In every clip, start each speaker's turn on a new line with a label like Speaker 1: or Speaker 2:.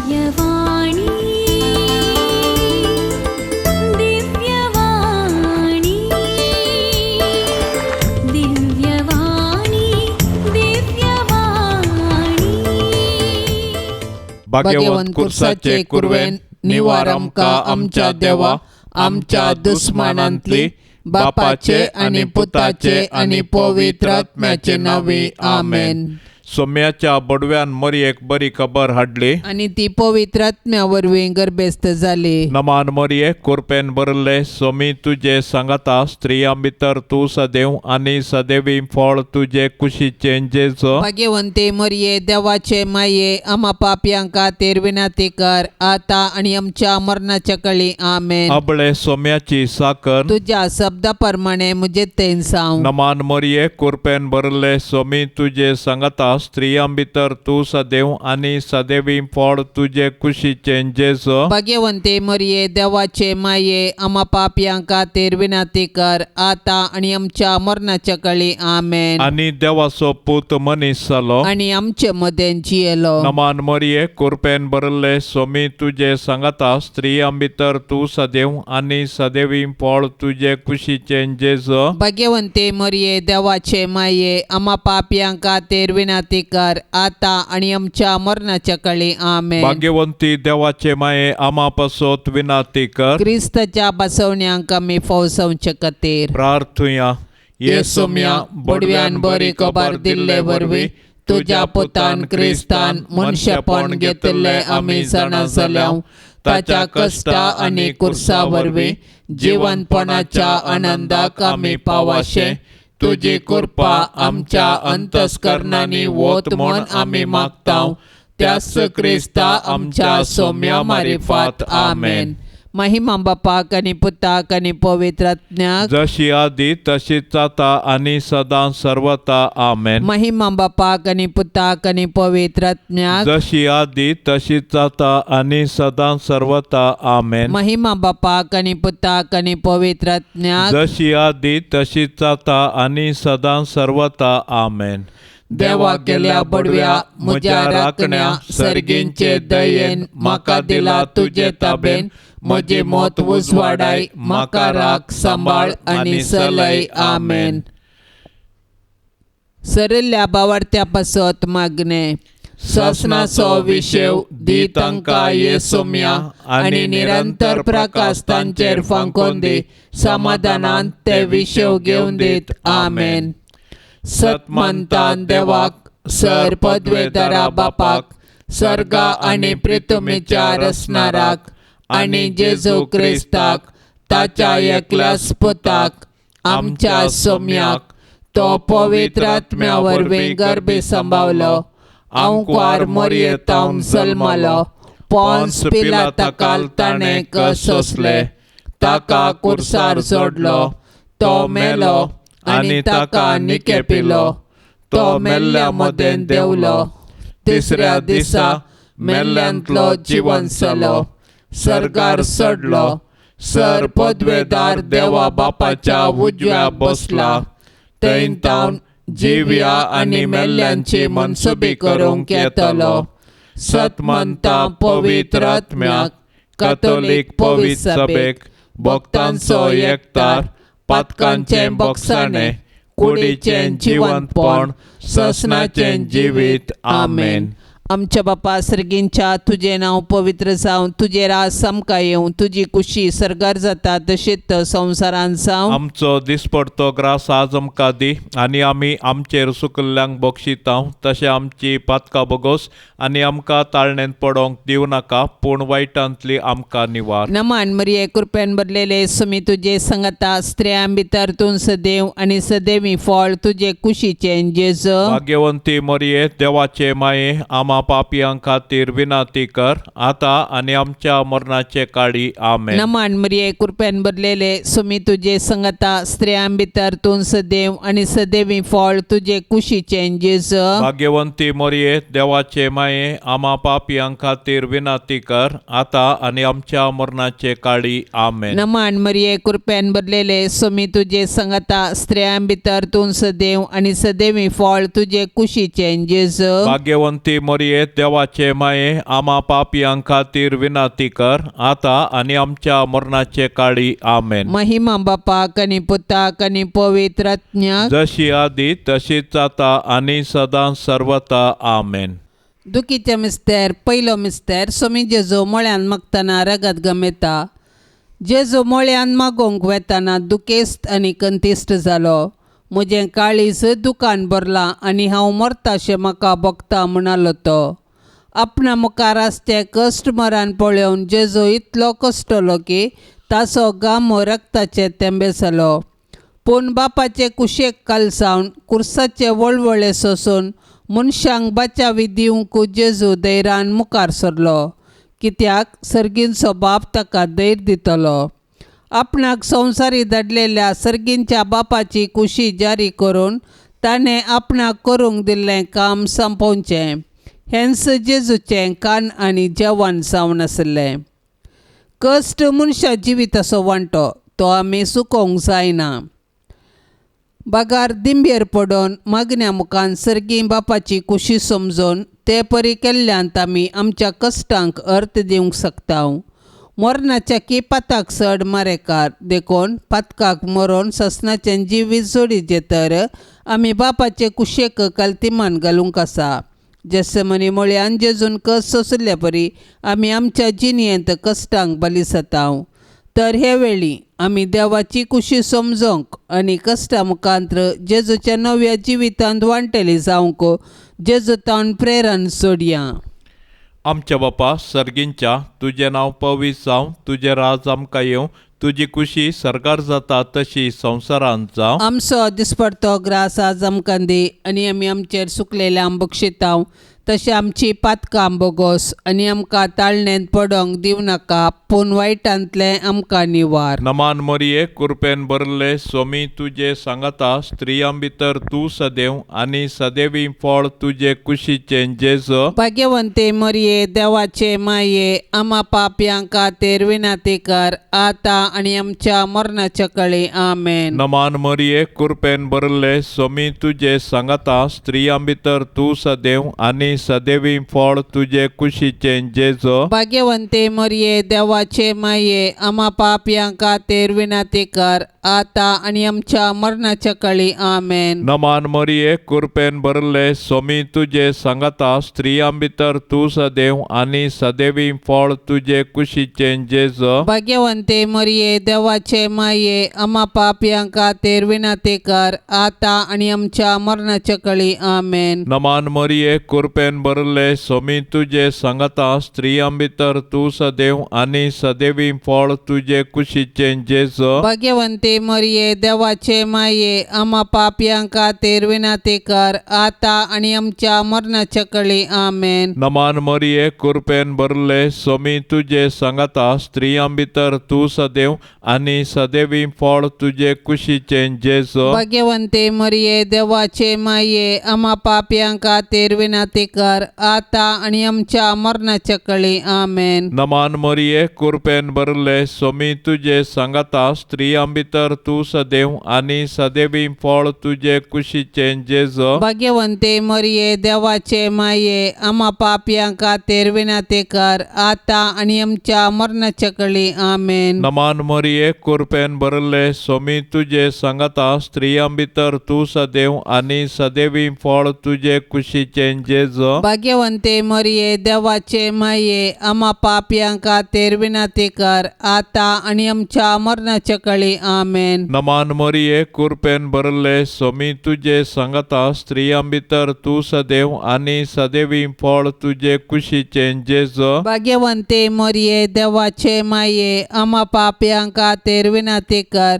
Speaker 1: दिव्यवाणी, दिव्यवाणी, दिव्यवाणी, दिव्यवाणी.
Speaker 2: भाग्यवंत कुर्साचे कुरवेन निवार आमकां आमच्या देवा, आमच्या दुस्मानांतली, बापाचे आनी पुताचे आनी पवित्र आत्म्याचे नांवी, आमेन. सोम्याच्या बडव्यान मरयेक बरी खबर हाडली
Speaker 3: आनी ती पवित्र आत्म्या वरवीं गर्भेस्त जाली.
Speaker 2: नमान मरये, कुरपेन भरले, सोमी तुजे सांगाता, स्त्रियां भितर तूं सदैव आनी सदैवी फळ तुजे कुशीचें जेजो.
Speaker 3: भाग्यवंते मरये, देवाचे माये, आमा पापयां खातीर विनंती कर, आता आनी आमच्या मरणाच्या कळी, आमेन.
Speaker 2: आबळे सोम्याची साकर.
Speaker 3: तुज्या शब्दा प्रमाणे म्हजे तेन जावं.
Speaker 2: नमान मरये, कुरपेन भरले, सोमी तुजे सांगाता, स्त्रियां भितर तूं सदैव आनी सदैवी फळ तुजे कुशीचें जेजो.
Speaker 3: भाग्यवंते मरये, देवाचे माये, आमा पापयां खातीर विनंती कर, आता आनी आमच्या मरणाच्या कळी, आमेन.
Speaker 2: आनी देवाचो पूत मनीस जालो
Speaker 3: आनी आमचे मदें जियेलो.
Speaker 2: नमान मरये, कुरपेन भरले, सोमी तुजे सांगाता, स्त्रियां भितर तूं सदैव आनी सदैवी फळ तुजे कुशीचें जेजो.
Speaker 3: भाग्यवंते मरये, देवाचे माये, आमा पापयां खातीर विनंती कर, आता आनी आमच्या मरणाच्या कळी, आमेन.
Speaker 2: भाग्यवंती देवाचे माये, आमा पासत विनाती कर.
Speaker 3: क्रिस्ताच्या बसवण्यांक आमी फौसवचे खातीर.
Speaker 2: प्रार्थुया. ये सोम्या, बडव्यान बरी खबर दिल्ले वरवीं तुज्या पुतान क्रिस्तान मनशेपण घेतिल्लें आमी जाणा जाल्या. ताच्या कश्टा आनी कुर्सा वरवीं जिवनपणाच्या आनंदाक आमी पावाशे तुजी कृपा आमच्या अंतस्करणांनी वत म्हूण आमी मागता, त्याच क्रिस्ता आमच्या सोम्या मारिफात, आमेन. महिमा बापाक आनी पुताक आनी पवित्र आत्म्याक. जशी आदी तशीच जाता आनी सदां सर्वता, आमेन.
Speaker 3: महिमा बापाक आनी पुताक आनी पवित्र आत्म्याक.
Speaker 2: जशी आदी तशीच जाता आनी सदां सर्वता, आमेन.
Speaker 3: महिमा बापाक आनी पुताक आनी पवित्र आत्म्याक.
Speaker 2: जशी आदी तशीच जाता आनी सदां सर्वता, आमेन.
Speaker 3: देवा केल्या बडव्या, म्हज्या राखण्या, सर्गींचे दयेन म्हाका दिला तुजे ताबेन, म्हजी मत उजवाडाय, म्हाका राख, सांबाळ आनी सलय, आमेन. सरिल्ल्या बावार्थ्या पासत मागणें. ससनाचो विशेव दी तांकां ये सोम्या, आनी निरंतर प्रकाश तांचेर फांकोन दी, समाधानान ते विशेव घेवन दीत, आमेन. सतमंतान देवाक, सर पदवेदारा बापाक, सर्गा आनी प्रितुमीच्या रसणाराक, आनी जेजू क्रिस्ताक, ताच्या एकल्याच पुताक, आमच्या सोम्याक, तो पवित्र आत्म्या वरवीं गर्भी सांबावलो, आंकवार मोरयेतावन जल्मलो, पोन्स पिलाताकाल ताणें कश्ट सोंसले, ताका कुर्सार जोडलो, तो मेलो आनी ताका निकेपिलो, तो मेल्ल्या मदें देंवलो, तिसऱ्या दिसा मेल्ल्यांतलो जिवन जालो, सर्गार चडलो, सर पदवेदार देवा बापाच्या उजव्या बसला, थंय तावन जिव्या आनी मेल्ल्यांची मनसुबी करूंक येतलो. सतमंता पवित्र आत्म्याक,
Speaker 2: कॅथोलीक पवित्र सभेक, भक्तांचो एकतार, पातकांचें बक्षाणें, कुडीचें जिवंतपण, ससनाचें जिवीत, आमेन.
Speaker 3: आमच्या बापा सर्गींच्या, तुजें नांव पवित्र जावं, तुजें राज आमकां येवं, तुजी कुशी सर्गार जाता तशीच संवसारांत जावं.
Speaker 2: आमचो दिसपडतो ग्रास आज आमकां दी, आनी आमी आमचेर सुकल्ल्यांक बक्षिता तशें आमची पातकां बोगोस, आनी आमकां ताळणेंत पडोंक दिवं नाका, पूण वायटांतली आमकां निवार.
Speaker 3: नमान मरिये, कृपेन भरलेले, सुमी तुजे संगता, स्त्रियां भितर तूं सदैव आनी सदैवी फळ तुजे कुशीचें जेजू.
Speaker 2: भाग्यवंती मरिये, देवाचे माये, आमा पापयां खातीर विनंती कर, आतां आनी आमच्या मरणाचे काळी, आमेन.
Speaker 3: नमान मरिये, कृपेन भरलेले, सुमी तुजे संगता, स्त्रियां भितर तूं सदैव आनी सदैवी फळ तुजे कुशीचें जेजू.
Speaker 2: भाग्यवंती मरिये, देवाचे माये.
Speaker 3: माये, आमा पापयां खातीर विनंती कर, आतां आनी आमच्या मरणाचे काळी. आमेन.
Speaker 2: नमान मरिये, कृपेन भरलेले, सोमी तुजे संगता, स्त्रियां भितर तूं सदैव आनी सदैवी फळ तुजे कुशीचें जेजू.
Speaker 3: भाग्यवंती मरिये, देवाचे माये, आमा पापयां खातीर विनंती कर, आतां आनी आमच्या मरणाचे काळी. आमेन.
Speaker 2: महिमा बापाक आनी पुताक आनी पवित्र आत्म्याक,
Speaker 3: जशी आदी तशीच आतां आनी सदां सर्वता. आमेन.
Speaker 2: दुखीचे मिस्तेर. पयलो मिस्तेर. सोमी जेजू मोळ्यान मागतना रगत गमेता. जेजू मोळ्यान मागोवंक वेतना दुखेस्त आनी कंतिश्ट जालो. म्हजें काळीज दुकान भरलां आनी हांव मरताशें म्हाका भोगता म्हणालो तो. आपणा मुखार आसचे कश्ट मरान पळोवन जेजू इतलो कश्टलो की ताचो गामो रक्ताचे तेंबे जालो. पूण बापाचे कुशेक कालसावन कुर्साचे वळवळे सोसून मनशांक बचावी दिवंक जेजू धैर्यान मुखार सरलो, कित्याक सर्गींचो बाप ताका धैर्य दितलो. आपणाक संवसारी धाडलेल्या सर्गींच्या बापाची कुशी जारी करून ताणें आपणाक करूंक दिल्लें काम सोंपोवचें हेंच जेजूचें कान आनी जेवण जावन आसलें. कश्ट मनशा जिविताचो वांटो, तो आमी चुकोवंक जायना. बागार दिंबेर पडून मागण्या मुखान सर्गी बापाची कुशी समजून ते परी केल्ल्यान आमी आमच्या कश्टांक अर्थ दिवंक शकता. मरणाच्या की पाताक चड मारेकार, देखून पातकाक मरोन ससनाचें जिवीत जोडीचें तर आमी बापाचे कुशेक कलतिमान घालूंक आसा. जेसमनी म्हळ्यान जेजून कस सोंशिल्ले परी आमी आमच्या जिणेंत कश्टांक बली जाता. तर हे वेळी आमी देवाची कुशी समजोंक आनी कश्टा मुखांत्र जेजूच्या नव्या जिवितांत वांटेली जावंक जेजू तावन प्रेरण सोडया.
Speaker 3: आमच्या बापा सर्गींच्या, तुजें नांव पवित्र जावं, तुजें राज आमकां येवं, तुजी कुशी सर्गार जाता तशी संवसारांत जावं.
Speaker 2: आमचो दिसपडतो ग्रास आज आमकां दी आनी आमी आमचेर सुकलेल्या बक्षितांव तशें आमची पातकां बोगोस आनी आमकां ताळणेंत पडोंक दिवं नाका, पूण वायटांतलें आमकां निवार.
Speaker 3: नमान मरिये, कृपेन भरले, सोमी तुजे सांगाता, स्त्रियां भितर तूं सदैव आनी सदैवी फळ तुजे कुशीचें जेजू.
Speaker 2: भाग्यवंते मरिये, देवाचे माये, आमा पापयां खातीर विनंती कर, आतां आनी आमच्या मरणाच्या कळी. आमेन.
Speaker 3: नमान मरिये, कृपेन भरले, सोमी तुजे सांगाता, स्त्रियां भितर तूं सदैव आनी सदैवी फळ तुजे कुशीचें जेजू.
Speaker 2: भाग्यवंते मरिये, देवाचे माये, आमा पापयां खातीर विनंती कर, आतां आनी आमच्या मरणाच्या कळी. आमेन.
Speaker 3: नमान मरिये, कृपेन भरले, सोमी तुजे सांगाता, स्त्रियां भितर तूं सदैव आनी सदैवी फळ तुजे कुशीचें जेजू.
Speaker 2: भाग्यवंते मरिये, देवाचे माये, आमा पापयां खातीर विनंती कर, आतां आनी आमच्या मरणाच्या कळी. आमेन.
Speaker 3: नमान मरिये, कृपेन भरले, सोमी तुजे सांगाता, स्त्रियां भितर तूं सदैव आनी सदैवी फळ तुजे कुशीचें जेजू.
Speaker 2: भाग्यवंते मरिये, देवाचे माये, आमा पापयां खातीर विनंती कर, आतां आनी आमच्या मरणाच्या कळी. आमेन.
Speaker 3: नमान मरिये, कृपेन भरले, सोमी तुजे सांगाता, स्त्रियां भितर तूं सदैव आनी सदैवी फळ तुजे कुशीचें जेजू.
Speaker 2: भाग्यवंते मरिये, देवाचे माये, आमा पापयां खातीर विनंती कर, आतां आनी आमच्या मरणाच्या कळी. आमेन.
Speaker 3: नमान मरिये, कृपेन भरले, सोमी तुजे सांगाता, स्त्रियां भितर तूं सदैव आनी सदैवी फळ तुजे कुशीचें जेजू.
Speaker 2: भाग्यवंते मरिये, देवाचे माये, आमा पापयां खातीर विनंती कर, आतां आनी आमच्या मरणाच्या कळी. आमेन.
Speaker 3: नमान मरिये, कृपेन भरले, सोमी तुजे सांगाता, स्त्रियां भितर तूं सदैव आनी सदैवी फळ तुजे कुशीचें जेजू.
Speaker 2: भाग्यवंते मरिये, देवाचे माये, आमा पापयां खातीर विनंती कर, आतां आनी आमच्या मरणाच्या कळी. आमेन.
Speaker 3: नमान मरिये, कृपेन भरले, सोमी तुजे सांगाता, स्त्रियां भितर तूं सदैव आनी सदैवी फळ तुजे कुशीचें जेजू.
Speaker 2: भाग्यवंते मरिये, देवाचे माये, आमा पापयां खातीर विनंती कर,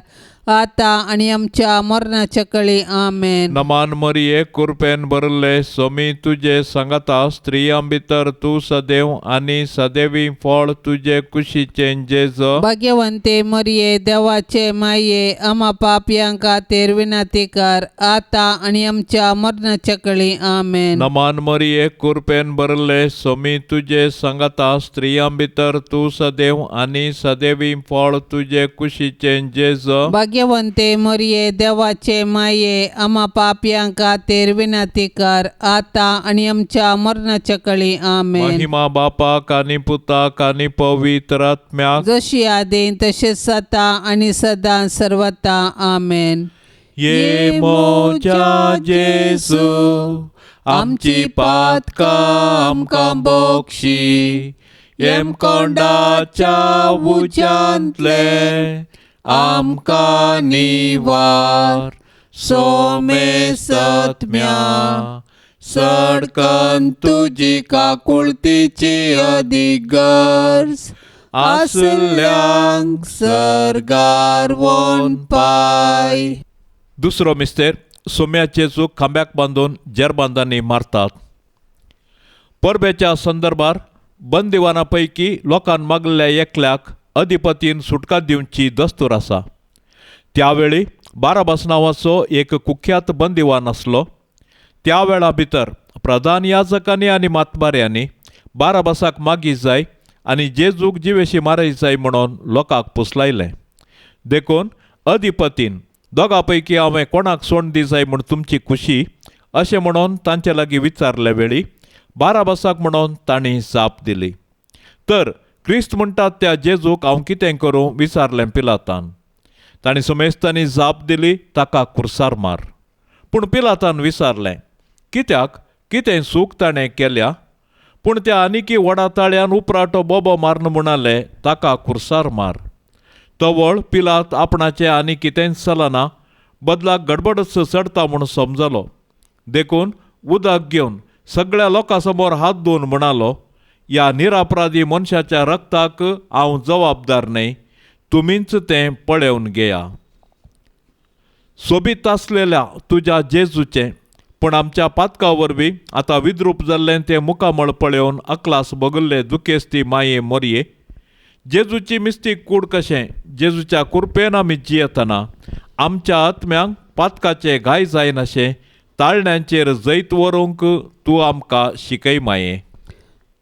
Speaker 2: आतां आनी आमच्या मरणाच्या कळी. आमेन.
Speaker 3: नमान मरिये, कुरपेन भरले, सोमी तुजे सांगाता, स्त्रियां भितर तूं सदैव आनी सदैवी फळ तुजे कुशीचें जेजो.
Speaker 2: भाग्यवंते मरिये, देवाचे माये, आमा पापयां खातीर विनंती कर, आतां आनी आमच्या मरणाच्या कळी. आमेन.
Speaker 3: नमान मरिये, कुरपेन भरले, सोमी तुजे सांगाता, स्त्रियां भितर तूं सदैव आनी सदैवी फळ तुजे कुशीचें जेजो.
Speaker 2: भाग्यवंते मरिये, देवाचे माये, आमा पापयां खातीर विनंती कर, आतां आनी आमच्या मरणाच्या कळी. आमेन.
Speaker 3: महिमा बापाक आनी पुताक आनी पवित्र आत्म्याक,
Speaker 2: जशी आदी तशेंच सता आनी सदां सर्वता. आमेन.
Speaker 3: ये मोजा जेजू, आमची पातकां आमकां बक्षी, येमकोंडाच्या उज्यांतले आमकां निवार, सोमेसत्म्या सडकन तुजी काकुळतीची अदीक गरज आसल्यांक सर्गार वोन पाय. दुसरो मिस्तेर. सोम्याचे चूक खांब्याक बांदून जेरबांदांनी मारतात. परबेच्या संदर्भार बंदिवाना पैकी लोकान मागलेल्या एकल्याक अधिपतीन सुटका दिवची दस्तूर आसा. त्यावेळी बाराबास नांवाचो एक कुख्यात बंदिवान आसलो. त्या वेळा भितर प्रधान याजकांनी आनी मातबाऱ्यांनी बाराबासाक मागी जाय आनी जेजूक जिवेशी मारय जाय म्हणून लोकांक पुसलायलें. देखून अधिपतीन दोगां पैकी हांवें कोणाक सोंड दी जाय म्हूण तुमची खुशी अशें म्हणून तांचे लागीं विचारले वेळी बाराबासाक म्हणून तांणी जाप दिली. तर क्रिस्त म्हणटात त्या जेजूक हांव कितें करूं विचारलें पिलातान. तांणी समेस्तांनी जाप दिली, ताका कुर्सार मार. पूण पिलातान विचारलें, कित्याक, कितें सूख ताणें केल्या? पूण त्या आनिकी व्हडा ताळ्यान उपराटो बोबो मारून म्हणाले, ताका कुर्सार मार. तवळ पिलात आपणाचें आनी कितेंच चलना, बदलाक गडबडच चडता म्हूण समजलो. देखून उदक घेवन सगळ्या लोकां समोर हात धुवन म्हणालो, ह्या निरापराधी मनशाच्या रक्ताक हांव जबाबदार न्हय, तुमीच तें पळोवन घेया. सोबीत आसलेल्या तुज्या जेजूचें पूण आमच्या पातका वरवीं आतां विद्रूप जाल्लें तें मुखामळ पळोवन अकलास भोगल्ले दुखेस्ती माये मोरये, जेजूची मिस्तीक कूड कशें जेजूच्या कुरपेन आमी जियेतना आमच्या आत्म्यांक पातकाचे घाय जायनाशें ताळण्यांचेर जैत व्हरूंक तूं आमकां शिकय माये.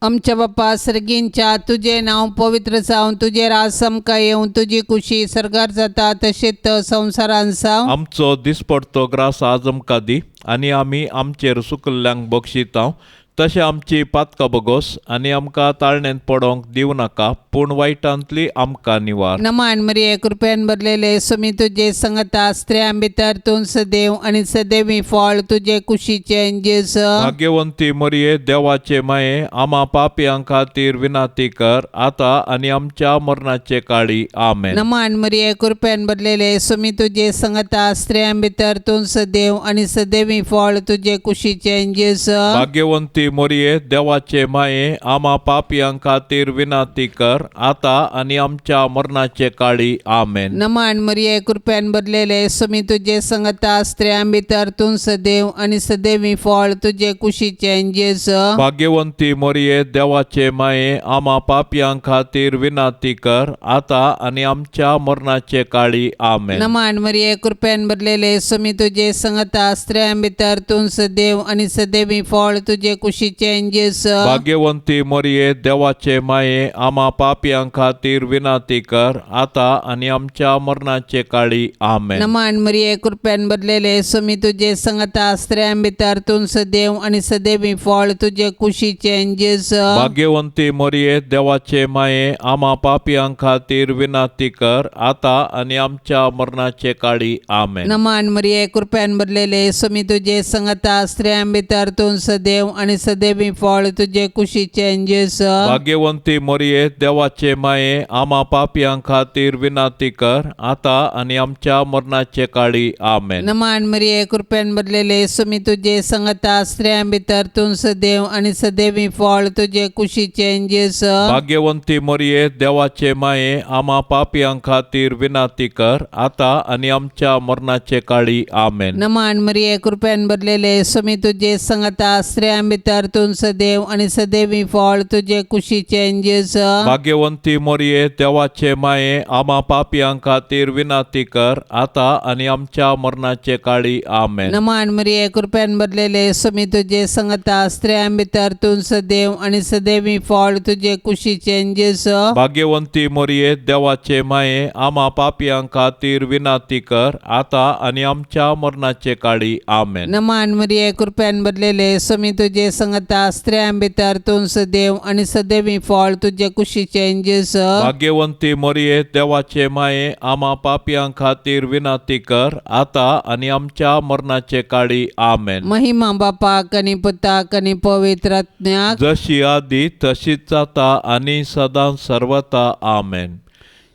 Speaker 2: आमच्या बापा सर्गींच्या, तुजें नांव पवित्र जावं, तुजें राज आमकां येवं, तुजी कुशी सर्गार जाता तशेंच संवसारान जावं.
Speaker 3: आमचो दिसपडतो ग्रास आज आमकां दी आनी आमी आमचेर सुकल्ल्यांक बक्षितांव तशें आमची पातकां बगोस आनी आमकां ताळण्यांत पडोंक दिवं नाका, पूण वायटांतली आमकां निवार.
Speaker 2: नमान मरिये, कृपेन भरलेले, सुमी तुजे संगता, स्त्रियां भितर तूं सदैव आनी सदैवी फळ तुजे कुशीचें जेजू.
Speaker 3: भाग्यवंती मरिये, देवाचे माये, आमा पापयां खातीर विनंती कर, आतां आनी आमच्या मरणाचे काळी. आमेन.
Speaker 2: नमान मरिये, कृपेन भरलेले, सुमी तुजे संगता, स्त्रियां भितर तूं सदैव आनी सदैवी फळ तुजे कुशीचें जेजू.
Speaker 3: भाग्यवंती मोरये, देवाचे माये, आमा पापयां खातीर विनंती कर, आतां आनी आमच्या मरणाचे काळी. आमेन.
Speaker 2: नमान मरिये, कृपेन भरलेले, सुमी तुजे संगता, स्त्रियां भितर तूं सदैव आनी सदैवी फळ तुजे कुशीचें जेजू.
Speaker 3: भाग्यवंती मोरये, देवाचे माये, आमा पापयां खातीर विनंती कर, आतां आनी आमच्या मरणाचे काळी. आमेन.
Speaker 2: नमान मरिये, कृपेन भरलेले, सुमी तुजे संगता, स्त्रियां भितर तूं सदैव आनी सदैवी फळ तुजे कुशीचें जेजू.
Speaker 3: भाग्यवंती मोरये, देवाचे माये, आमा पापयां खातीर विनंती कर, आतां आनी आमच्या मरणाचे काळी. आमेन.
Speaker 2: नमान मरिये, कृपेन भरलेले, सुमी तुजे संगता, स्त्रियां भितर तूं सदैव आनी सदैवी फळ तुजे कुशीचें जेजू.
Speaker 3: भाग्यवंती मोरये, देवाचे माये, आमा पापयां खातीर विनंती कर, आतां आनी आमच्या मरणाचे काळी. आमेन.
Speaker 2: नमान मरिये, कृपेन भरलेले, सुमी तुजे संगता, स्त्रियां भितर तूं सदैव आनी सदैवी फळ तुजे कुशीचें जेजू.
Speaker 3: भाग्यवंती मोरये, देवाचे माये, आमा पापयां खातीर विनंती कर, आतां आनी आमच्या मरणाचे काळी. आमेन.
Speaker 2: नमान मरिये, कृपेन भरलेले, सुमी तुजे संगता, स्त्रियां भितर तूं सदैव आनी सदैवी फळ तुजे कुशीचें जेजू.
Speaker 3: भाग्यवंती मोरये, देवाचे माये, आमा पापयां खातीर विनंती कर, आतां आनी आमच्या मरणाचे काळी. आमेन.
Speaker 2: नमान मरिये, कृपेन भरलेले, सुमी तुजे संगता, स्त्रियां भितर तूं सदैव आनी सदैवी फळ तुजे कुशीचें जेजू.
Speaker 3: भाग्यवंती मोरये, देवाचे माये, आमा पापयां खातीर विनंती कर, आतां आनी आमच्या मरणाचे काळी. आमेन.
Speaker 2: नमान मरिये, कृपेन भरलेले, सुमी तुजे संगता, स्त्रियां भितर तूं सदैव आनी सदैवी फळ तुजे कुशीचें जेजू.
Speaker 3: भाग्यवंती मोरये, देवाचे माये, आमा पापयां खातीर विनंती कर, आतां आनी आमच्या मरणाचे काळी. आमेन.
Speaker 2: नमान मरिये, कृपेन भरलेले, सुमी तुजे संगता, स्त्रियां भितर तूं सदैव आनी सदैवी फळ तुजे कुशीचें जेजू.
Speaker 3: भाग्यवंती मोरये, देवाचे माये, आमा पापयां खातीर विनंती कर, आतां आनी आमच्या मरणाचे काळी. आमेन.
Speaker 2: महिमा बापाक आनी पुताक आनी पवित्र आत्म्याक,
Speaker 3: जशी आदी तशीच जाता आनी सदां सर्वता. आमेन.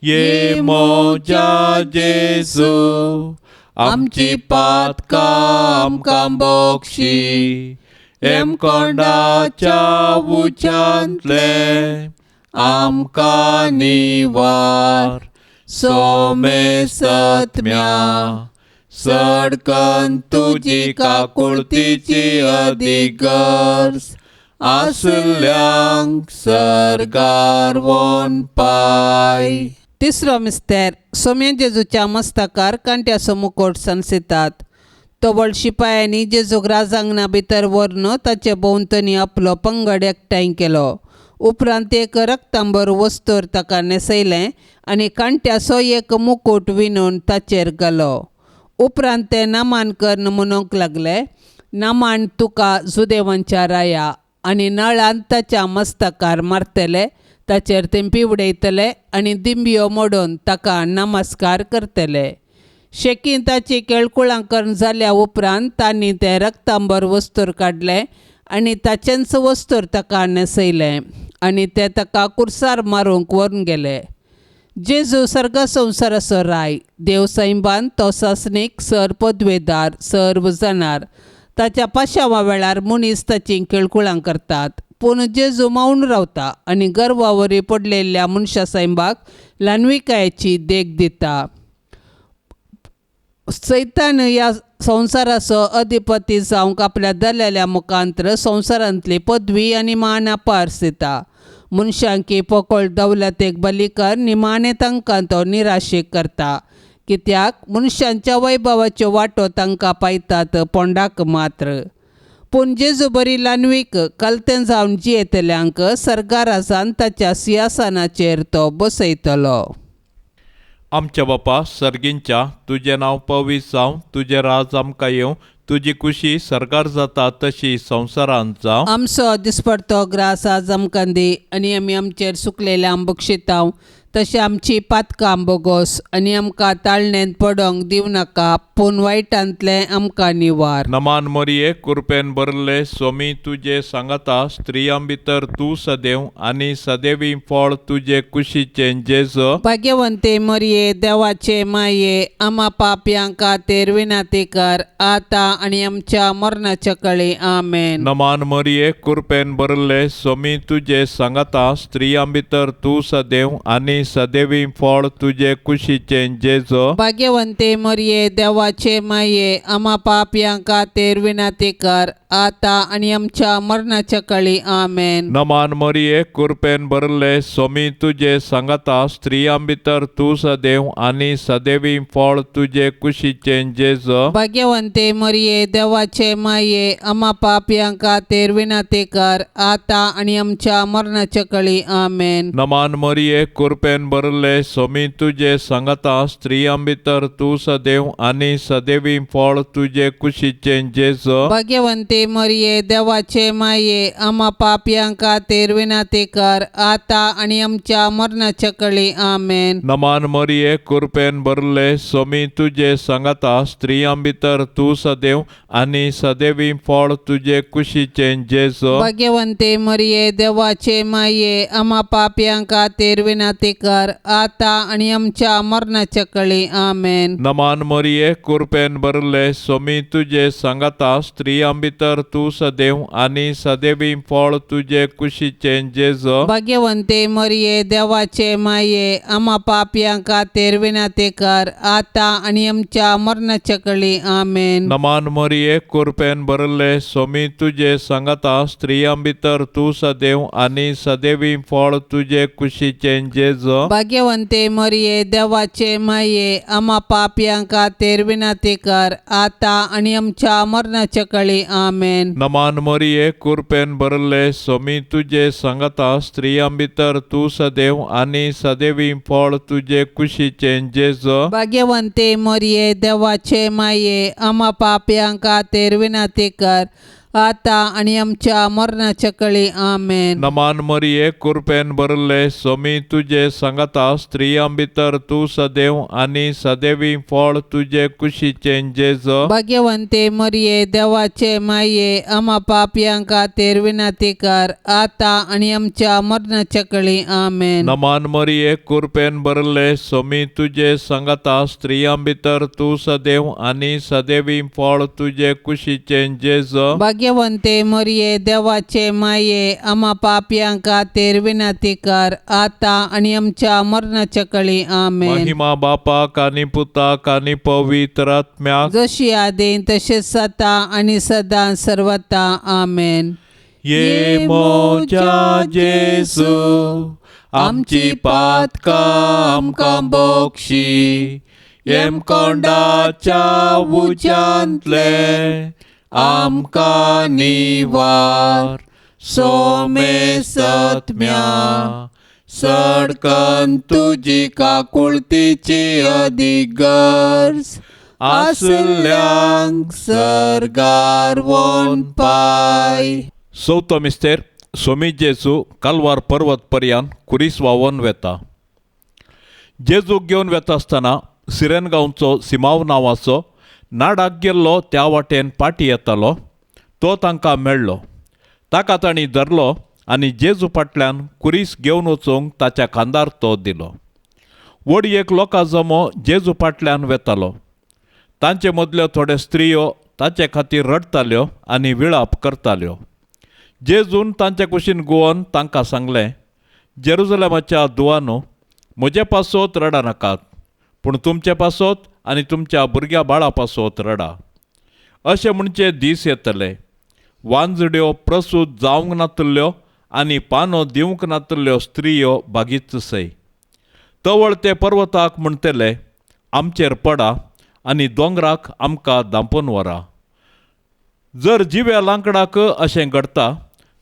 Speaker 3: ये मोजा जेजू, आमची पातकां आमकां बोक्षी, एमकोंडाच्या उच्यांतले आमकां निवार, सोमे सत्म्या सडकन तुजी काकुळतीची अधिगर्ज आसल्यांक सर्गार वोन पाय.
Speaker 2: तिसरो मिस्तेर. सोम्या जेजूच्या मस्तकार कांट्याचो मुकोट सनसितात. तोवळ शिपायांनी जेजूक राजांगणा भितर व्हरून ताचे भोंवतणी आपलो पंगड एकठांय केलो. उपरांत एक रक्तांबर वस्तूर ताका न्हेसयलें आनी कांट्याचो एक मुकूट विणून ताचेर घालो. उपरांत ते नामान करून म्हणूंक लागले, नामान तुका जुदेवांच्या राया, आनी नळान ताच्या मस्तकार मारतले, ताचेर तेंपी उडयतले आनी दिंबियो मोडून ताका नमस्कार करतले. शेकीं ताची केळकुळां करून जाल्या उपरांत तांणी तें रक्तांबर वस्तूर काडलें आनी ताचेंच वस्तूर ताका न्हेसयलें आनी ते ताका कुर्सार मारूंक व्हरून गेले. जेजू सर्ग संवसाराचो राय, देव सैंबान तो सासणीक सर पदवेदार सर्व जाणार. ताच्या पाशावा वेळार मनीस ताचीं केळकुळां करतात, पूण जेजू मावन रावता आनी गर्वावरी पडलेल्या मनशा सैंबाक ल्हानविकायेची देख दिता. सैतान ह्या संवसाराचो अधिपती जावंक आपल्या दलेल्या मुखांत्र संवसारांतली पदवी आनी मान अपारसिता. मनशांकी पोकळ दौलतेक बली कर निमाणें तांकां तो निराशेक करता, कित्याक मनशांच्या वैभवाच्यो वाटो तांकां पायतात पोंडाक मात्र. पूण जेजू बरी ल्हानवीक कलतें जावन जियेतल्यांक सर्गाराजान ताच्या सिंहासनाचेर तो बसयतलो.
Speaker 3: आमच्या बापा सर्गींच्या, तुजें नांव पवित्र जावं, तुजें राज आमकां येवं, तुजी कुशी सर्गार जाता तशी संवसारांत जावं.
Speaker 2: आमचो दिसपडतो ग्रास आज आमकां दी आनी आमी आमचेर सुकलेल्या बक्षितांव तशें आमची पातकां बोगोस आनी आमकां ताळणेंत पडोंक दिवं नाका, पूण वायटांतलें आमकां निवार.
Speaker 3: नमान मोरये, कुरपेन भरले, सोमी तुजे सांगाता, स्त्रियां भितर तूं सदैव आनी सदैवी फळ तुजे कुशीचें जेजू.
Speaker 2: भाग्यवंते मरिये, देवाचे माये, आमा पापयां खातीर विनंती कर, आतां आनी आमच्या मरणाच्या कळी. आमेन.
Speaker 3: नमान मोरये, कुरपेन भरले, सोमी तुजे सांगाता, स्त्रियां भितर तूं सदैव आनी सदैवी फळ तुजे कुशीचें जेजू.
Speaker 2: भाग्यवंते मरिये, देवाचे माये, आमा पापयां खातीर विनंती कर, आतां आनी आमच्या मरणाच्या कळी. आमेन.
Speaker 3: नमान मोरये, कुरपेन भरले, सोमी तुजे सांगाता, स्त्रियां भितर तूं सदैव आनी सदैवी फळ तुजे कुशीचें जेजू.
Speaker 2: भाग्यवंते मरिये, देवाचे माये, आमा पापयां खातीर विनंती कर, आतां आनी आमच्या मरणाच्या कळी. आमेन.
Speaker 3: नमान मोरये, कुरपेन कृपेन भरले सोमी तुजे सांगाता स्त्रियां भितर तूं सदैव आनी सदैवी फळ तुजे कुशीचें जेजू
Speaker 2: भाग्यवंती मरिये देवाचे माये आम्हा पापयां खातीर विनंती कर आता आणि आमच्या मरणाच्या कळी आमेन.
Speaker 3: नमान मरिये कृपेन भरले सोमी तुजे सांगाता स्त्रियां भितर तूं सदैव आनी सदैवी फळ तुजे कुशीचें जेजू
Speaker 2: भाग्यवंती मरिये देवाचे माये आम्हा पापयां खातीर विनंती कर आता आणि आमच्या मरणाच्या कळी आमेन.
Speaker 3: नमान मरिये कृपेन भरले सोमी तुजे सांगाता स्त्रियां भितर तूं सदैव आनी सदैवी फळ तुजे कुशीचें जेजू
Speaker 2: भाग्यवंती मरिये देवाचे माये आम्हा पापयां खातीर विनंती कर आता आणि आमच्या मरणाच्या कळी आमेन.
Speaker 3: नमान मरिये कृपेन भरले सोमी तुजे सांगाता स्त्रियां भितर तूं सदैव आनी सदैवी फळ तुजे कुशीचें जेजू
Speaker 2: भाग्यवंती मरिये देवाचे माये आम्हा पापयां खातीर विनंती कर आता आणि आमच्या मरणाच्या कळी आमेन.
Speaker 3: नमान मरिये कृपेन भरले सोमी तुजे सांगाता स्त्रियां भितर तूं सदैव आनी सदैवी फळ तुजे कुशीचें जेजू
Speaker 2: भाग्यवंती मरिये देवाचे माये आम्हा पापयां खातीर विनंती कर आता आणि आमच्या मरणाच्या कळी आमेन.
Speaker 3: नमान मरिये कृपेन भरले सोमी तुजे सांगाता स्त्रियां भितर तूं सदैव आनी सदैवी फळ तुजे कुशीचें जेजू
Speaker 2: भाग्यवंती मरिये देवाचे माये आम्हा पापयां खातीर विनंती कर आता आणि आमच्या मरणाच्या कळी आमेन.
Speaker 3: नमान मरिये कृपेन भरले सोमी तुजे सांगाता स्त्रियां भितर तूं सदैव आनी सदैवी फळ तुजे कुशीचें जेजू
Speaker 2: भाग्यवंते मरिये देवाचे माये आम्हा पापयां खातीर विनंती कर आता आणि आमच्या मरणाच्या कळी आमेन.
Speaker 3: महिमा बापाक आनी पुताक आनी पवित्र आत्म्याक
Speaker 2: जशी आदी तशीच सता आणि सदा सर्वता आमेन.
Speaker 3: ये मोजा जेजू आमची पातकां आमकां बक्षी येमकोंडाच्या उज्यांतले आमकां निवार सोमे सत्म्या सडकन तुजी काकुळतीची अदीक गरज आसल्यांक सर्गार वोन पाय. चवथो मिस्तेर सोमी जेजू कालवार पर्वत पर्यान कुरीस व्हांवोन वेता. जेजूक घेवन वेता आसतना सिरेन गांवचो सिमाव नांवाचो नाडाक गेल्लो त्या वाटेन पाटी येतालो तो तांकां मेळ्ळो. ताका तांणी धरलो आनी जेजू फाटल्यान कुरीस घेवन वचूंक ताच्या खांदार तो दिलो. व्हड एक लोकां जमो जेजू फाटल्यान वेतालो. तांचे मदल्यो थोड्यो स्त्रियो ताचे खातीर रडटाल्यो आनी विळाप करताल्यो. जेजून तांचे कुशीन गुवोन तांकां सांगलें, जेरुजलेमाच्या दुवानो म्हजे पासत रडा नाकात, पूण तुमचे पासत आनी तुमच्या भुरग्या बाळा पासत रडा. अशें म्हणचे दीस येतले वांजड्यो प्रसूत जावंक नातल्ल्यो आनी पानो दिवंक नातल्ल्यो स्त्रियो बागीच सय. तवळ ते पर्वताक म्हणटले आमचेर पडा आनी दोंगराक आमकां दांपून व्हरा. जर जिव्या लांकडाक अशें घडटा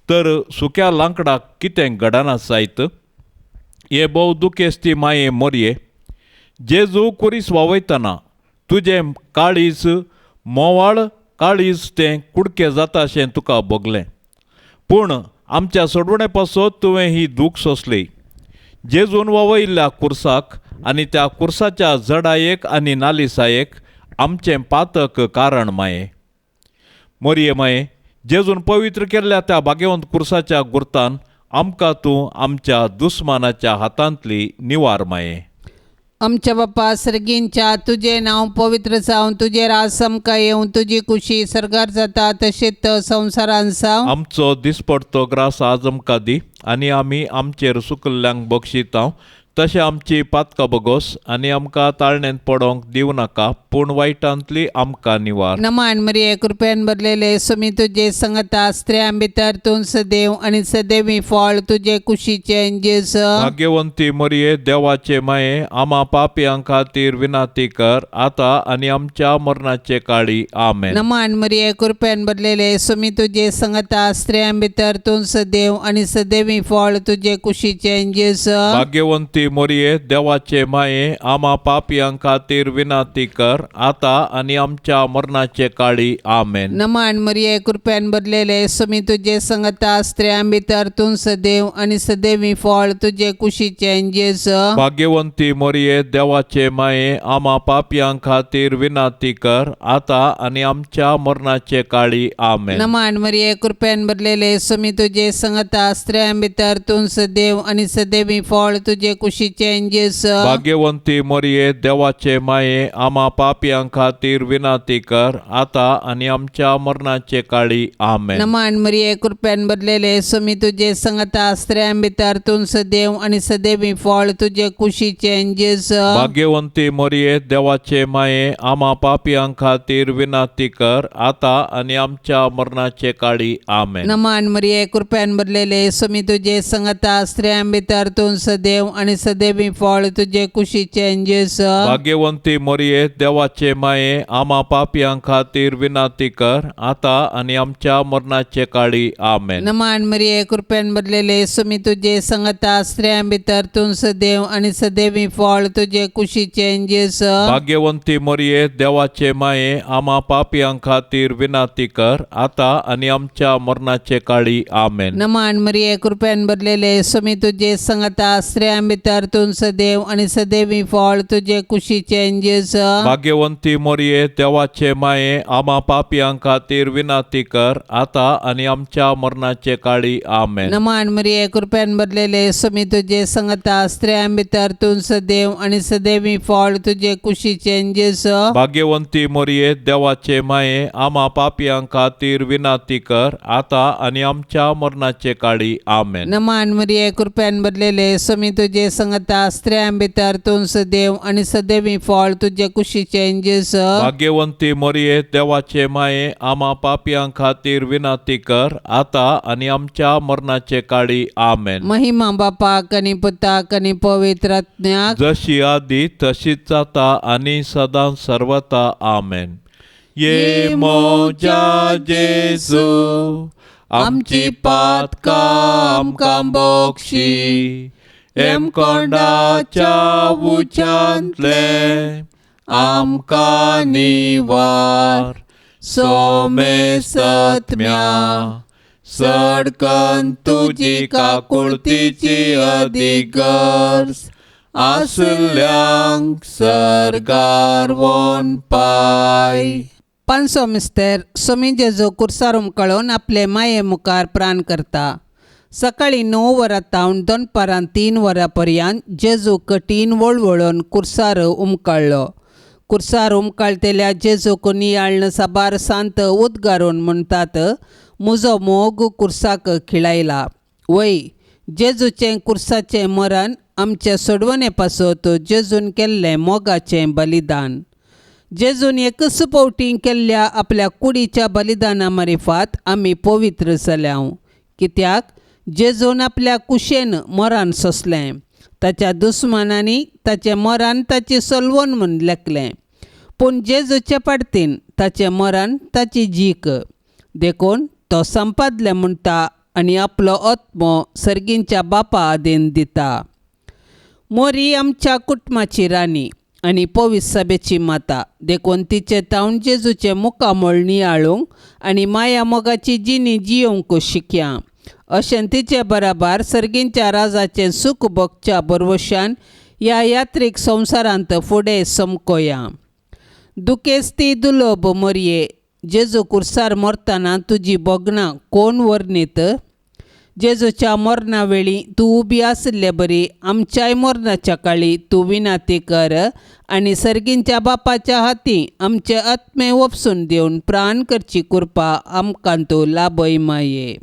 Speaker 3: तर सुक्या लांकडाक कितें घडना जायत. हे भोव दुखेस्ती माये मोरये जेजू कुरीस वावयतना तुजें काळीज मोवाळ काळीज तें कुडके जाता अशें तुका भोगलें, पूण आमच्या सोडवणे पासत तुवें ही दूख सोंसली. जेजून वावयिल्ल्या कुर्साक आनी त्या कुर्साच्या जडायेक आनी नालिसायेक आमचें पातक कारण माये. मोरये माये जेजून पवित्र केल्ल्या त्या भाग्यवंत कुर्साच्या गुर्तान आमकां तूं आमच्या दुस्मानाच्या हातांतली निवार माये.
Speaker 2: आमच्या बाप्पा सर्गींच्या तुझे नाव पवित्र जावं, तुझे राज आमकां येवं, तुजी कुशी सर्गार जाता तशेंच संवसारान जावं.
Speaker 3: आमचो दिसपडतो ग्रास आज आमकां दी आनी आमी आमचेर सुकल्ल्यांक बक्षितांव तशें आमची पातकां बगोस आनी आमकां ताळण्यांत पडोंक दिवं नाका, पूण वायटांतली आमकां निवार.
Speaker 2: नमान मरिये कृपेन भरलेले सुमी तुझे संगता, स्त्रियां भितर तूं सदैव आनी सदैवी फळ तुझे कुशीचें जेजू.
Speaker 3: भाग्यवंती मरिये देवाचे माये आमा पापयां खातीर विनंती कर आतां आनी आमच्या मरणाचे काळी. आमेन.
Speaker 2: नमान मरिये कृपेन भरलेले सुमी तुझे संगता, स्त्रियां भितर तूं सदैव आनी सदैवी फळ तुझे कुशीचें जेजू.
Speaker 3: भाग्यवंती भाग्यवंती मोरये देवाचे माये आमा पापयां खातीर विनंती कर आता आनी आमच्या मरणाचे काळी आमेन.
Speaker 2: नमान मरिये कृपेन भरलेले समी तुजे संगता स्त्रियां भितर तूं सदैव आनी सदैवी फळ तुजे कुशीचें जेजू.
Speaker 3: भाग्यवंती मोरये देवाचे माये आमा पापयां खातीर विनंती कर आता आनी आमच्या मरणाचे काळी आमेन.
Speaker 2: नमान मरिये कृपेन भरलेले समी तुजे संगता स्त्रियां भितर तूं सदैव आनी सदैवी फळ तुजे कुशीचें जेजू.
Speaker 3: भाग्यवंती मोरये देवाचे माये आमा पापयां खातीर विनंती कर आता आनी आमच्या मरणाचे काळी आमेन.
Speaker 2: नमान मरिये कृपेन भरलेले समी तुजे संगता स्त्रियां भितर तूं सदैव आनी सदैवी फळ तुजे कुशीचें जेजू.
Speaker 3: भाग्यवंती मोरये देवाचे माये आमा पापयां खातीर विनंती कर आता आनी आमच्या मरणाचे काळी आमेन.
Speaker 2: नमान मरिये कृपेन भरलेले समी तुजे संगता स्त्रियां भितर तूं सदैव आनी सदैवी फळ तुजे कुशीचें जेजू.
Speaker 3: भाग्यवंती मोरये देवाचे माये आमा पापयां खातीर विनंती कर आता आनी आमच्या मरणाचे काळी आमेन.
Speaker 2: नमान मरिये कृपेन भरलेले समी तुजे संगता स्त्रियां भितर तूं सदैव आनी सदैवी फळ तुजे कुशीचें जेजू.
Speaker 3: भाग्यवंती मोरये देवाचे माये आमा पापयां खातीर विनंती कर आता आनी आमच्या मरणाचे काळी आमेन.
Speaker 2: नमान मरिये कृपेन भरलेले समी तुजे संगता स्त्रियां भितर तूं सदैव आनी सदैवी फळ तुजे कुशीचें जेजू.
Speaker 3: भाग्यवंती मोरये देवाचे माये आमा पापयां खातीर विनंती कर आता आनी आमच्या मरणाचे काळी आमेन.
Speaker 2: नमान मरिये कृपेन भरलेले समी तुजे संगता स्त्रियां भितर तूं सदैव आनी सदैवी फळ तुजे कुशीचें जेजू.
Speaker 3: भाग्यवंती मोरये देवाचे माये आमा पापयां खातीर विनंती कर आता आनी आमच्या मरणाचे काळी आमेन.
Speaker 2: नमान मरिये कृपेन भरलेले समी तुजे संगता स्त्रियां भितर तूं सदैव आनी सदैवी फळ तुजे कुशीचें जेजू.
Speaker 3: भाग्यवंती मोरये देवाचे माये आमा पापयां खातीर विनंती कर आता आनी आमच्या मरणाचे काळी आमेन.
Speaker 2: महिमा बापाक आनी पुताक आनी पवित्र आत्म्याक,
Speaker 3: जशी आदी तशीच जाता आनी सदां सर्वता आमेन. ये मोजा जेजू आमची पातकां आमकां बोक्षी एमकोंडाच्या उच्यांतले आमकां निवार सोमेसत्म्या सडकन तुजी काकुळतीची अदीक गरज आसल्यांक सर्गार वोन पाय.
Speaker 2: पांचसो मिस्तेर सोमी जेजू कुर्सार उमकळून आपले माये मुखार प्राण करता. सकाळीं 9 वरां तावन दनपारां 3 वरां पर्यंत जेजू कठीण वळवळून कुर्सार उमकळ्ळो. कुर्सार उमकळटेल्या जेजूक नियाळ्ण साबार सांत उद्गारून म्हणटात, म्हजो मोग कुर्साक खिळायला. वय जेजूचें कुर्साचें मरण आमचे सोडवणे पासत जेजून केल्लें मोगाचें बलिदान. जेजून एकच फावटी केल्ल्या आपल्या कुडीच्या बलिदाना मारिफात आमी पवित्र जाल्याव. कित्याक जेजून आपल्या कुशेन मरण सोंसलें, ताच्या दुस्मानांनी ताचें मरण ताची सलवण म्हूण लेखलें, पूण जेजूचे पाडतीन ताचें मरण ताची जीक. देखून तो संपादलें म्हणटा आनी आपलो आत्मो सर्गींच्या बापा आदीन दिता. मोरी आमच्या कुटुंबाची राणी आनी पवित्र सभेची माता, देखून तिचे तावन जेजूचें मुखामळ नियाळूंक आनी माया मोगाची जिणी जियोवंक शिकया. अशें तिचे बराबर सर्गींच्या राजाचें सूख भोगच्या भरवशान ह्या यात्रीक संवसारांत फुडें समकोया. दुखेस्ती दुलोब मोरये, जेजू कुर्सार मरतना तुजी भोगणां कोण वर्णीत? जेजूच्या मरणा वेळी तूं उबी आशिल्ले बरी आमच्याय मरणाच्या काळी तूं विनाती कर आनी सर्गींच्या बापाच्या हाती आमचे आत्मे वपसून दिवन प्राण करची कृपा आमकां तूं लाभय माये.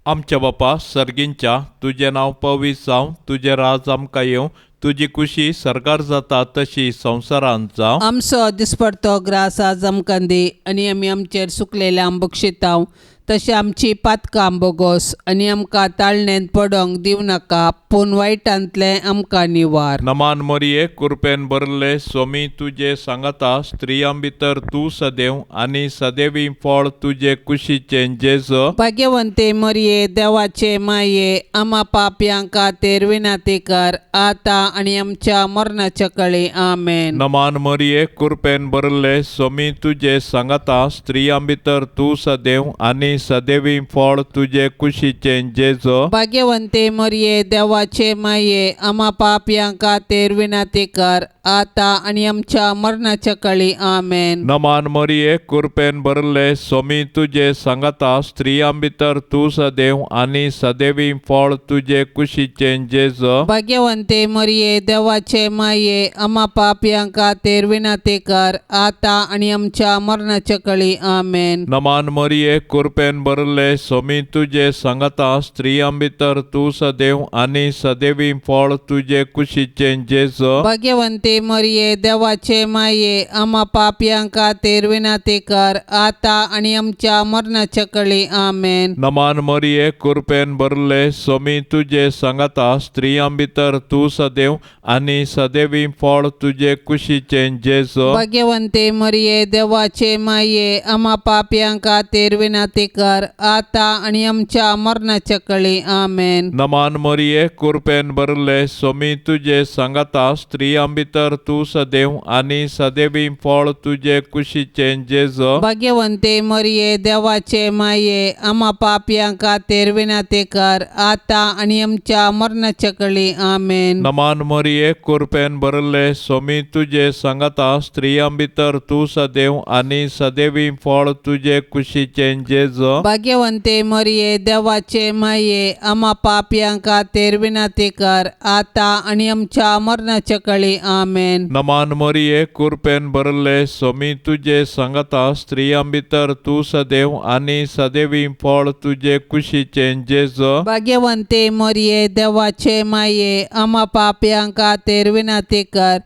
Speaker 3: आमच्या बापा सर्गींच्या, तुजें नांव पवित्र जावं, तुजें राज आमकां येवं, तुजी कुशी सर्गार जाता तशी संवसारांत जावं.
Speaker 2: आमचो दिसपडतो ग्रास आज आमकां दी आनी आमी आमचेर सुकलेल्या बक्षितांव तशें आमची पातकां बोगोस आनी आमकां ताळणेंत पडोंक दिवं नाका पूण वायटांतलें आमकां निवार.
Speaker 3: नमान मरिये कृपेन भरले स्वामी तुजे सांगाता स्त्रियां भितर तूं सदैव आनी सदैवी फळ तुजे कुशीचें जेजू.
Speaker 2: भाग्यवंते मरिये देवाचे माये आमा पापयां खातीर विनंती कर आतां आनी आमच्या मरणाच्या कळी. आमेन.
Speaker 3: नमान मरिये कृपेन भरले स्वामी तुजे सांगाता स्त्रियां भितर तूं सदैव आनी सदैवी फळ तुजे कुशीचें जेजू.
Speaker 2: भाग्यवंते मरिये देवाचे माये आमा पापयां खातीर विनंती कर आतां आनी आमच्या मरणाच्या कळी. आमेन.
Speaker 3: नमान मरिये कृपेन भरले स्वामी तुजे सांगाता स्त्रियां भितर तूं सदैव आनी सदैवी फळ तुजे कुशीचें जेजू.
Speaker 2: भाग्यवंते मरिये देवाचे माये आमा पापयां खातीर विनंती कर आतां आनी आमच्या मरणाच्या कळी. आमेन.
Speaker 3: नमान मरिये कृपेन भरले स्वामी तुजे सांगाता स्त्रियां भितर तूं सदैव आनी सदैवी फळ तुजे कुशीचें जेजू.
Speaker 2: भाग्यवंते मरिये देवाचे माये आमा पापयां खातीर विनंती कर आतां आनी आमच्या मरणाच्या कळी. आमेन.
Speaker 3: नमान मरिये कृपेन भरले स्वामी तुजे सांगाता स्त्रियां भितर तूं सदैव आनी सदैवी फळ तुजे कुशीचें जेजू.
Speaker 2: भाग्यवंते मरिये देवाचे माये आमा पापयां खातीर विनंती कर आतां आनी आमच्या मरणाच्या कळी. आमेन.
Speaker 3: नमान मरिये कृपेन भरले स्वामी तुजे सांगाता स्त्रियां भितर तूं सदैव आनी सदैवी फळ तुजे कुशीचें जेजू.
Speaker 2: भाग्यवंते मरिये देवाचे माये आमा पापयां खातीर विनंती कर आतां आनी आमच्या मरणाच्या कळी. आमेन.
Speaker 3: नमान मरिये कृपेन भरले स्वामी तुजे सांगाता स्त्रियां भितर तूं सदैव आनी सदैवी फळ तुजे कुशीचें जेजू.
Speaker 2: भाग्यवंते मरिये देवाचे माये आमा पापयां खातीर विनंती कर आतां आनी आमच्या मरणाच्या कळी. आमेन.
Speaker 3: नमान मरिये कृपेन भरले स्वामी तुजे सांगाता स्त्रियां भितर तूं सदैव आनी सदैवी फळ तुजे कुशीचें जेजू.
Speaker 2: भाग्यवंते मरिये देवाचे माये आमा पापयां खातीर विनंती कर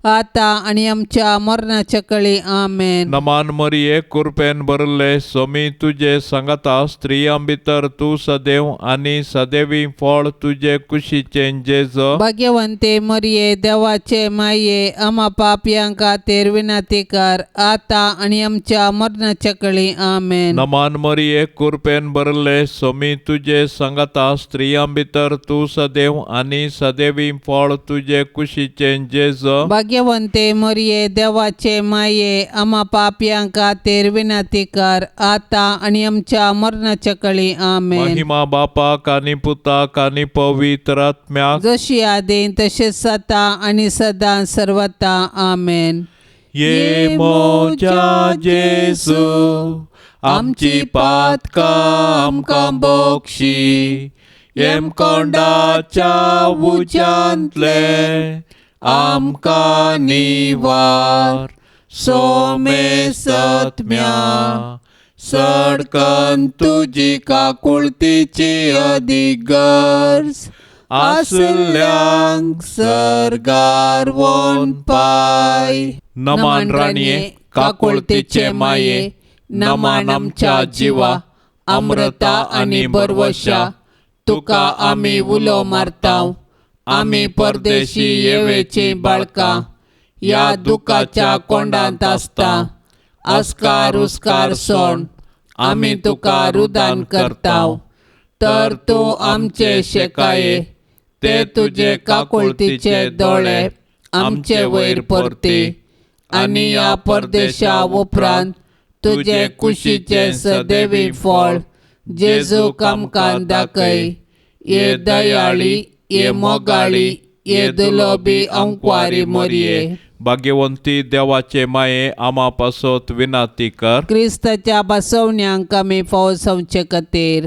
Speaker 2: आतां आनी आमच्या मरणाच्या कळी. आमेन.
Speaker 3: नमान मरिये कृपेन भरले स्वामी तुजे सांगाता स्त्रियां भितर तूं सदैव आनी सदैवी फळ तुजे कुशीचें जेजू.
Speaker 2: भाग्यवंते मरिये देवाचे माये आमा पापयां खातीर विनंती कर आतां आनी आमच्या मरणाच्या कळी. आमेन.
Speaker 3: नमान मरिये कृपेन भरले स्वामी तुजे सांगाता स्त्रियां भितर तूं सदैव आनी सदैवी फळ तुजे कुशीचें जेजू.
Speaker 2: भाग्यवंते मरिये देवाचे माये आमा पापयां खातीर विनंती कर आतां आनी आमच्या मरणाच्या कळी. आमेन.
Speaker 3: महिमा बापाक आनी पुताक आनी पवित्र आत्म्याक,
Speaker 2: जशी आदीं तशेंच आतां आनी सदां सर्वता. आमेन.
Speaker 3: ये मोजा जेजू आमची पातकां आमकां बोक्षी येमकोंडाच्या उज्यांतले आमकां निवार सोमेसत्म्या सडकन तुजी काकुळतीची अदीक गरज आसल्यांक सर्गार वोन पाय. नमान राणये काकुळतीचे माये नमान आमच्या जिवा अमृता आनी बरवशा तुका आमी उलो मारताव. आमी परदेशी येवेची बाळकां ह्या दुखाच्या कोंडांत आसता. आस्कार उस्कार सोण आमी तुका रुदान करताव. तर तूं आमचे शेकाये ते तुजे काकुळतीचे दोळे आमचे वयर परती आनी ह्या परदेशा उपरांत तुजे कुशीचें सदैवी फळ जेजूक आमकां दाखय. ये दयाळी ये मोगाळी ये दुलोबी अंकवारी मोरये. भाग्यवंती देवाचे माये आमा पासत विनंती कर.
Speaker 2: क्रिस्ताच्या बसवण्यांक आमी फावो जावचे खातीर.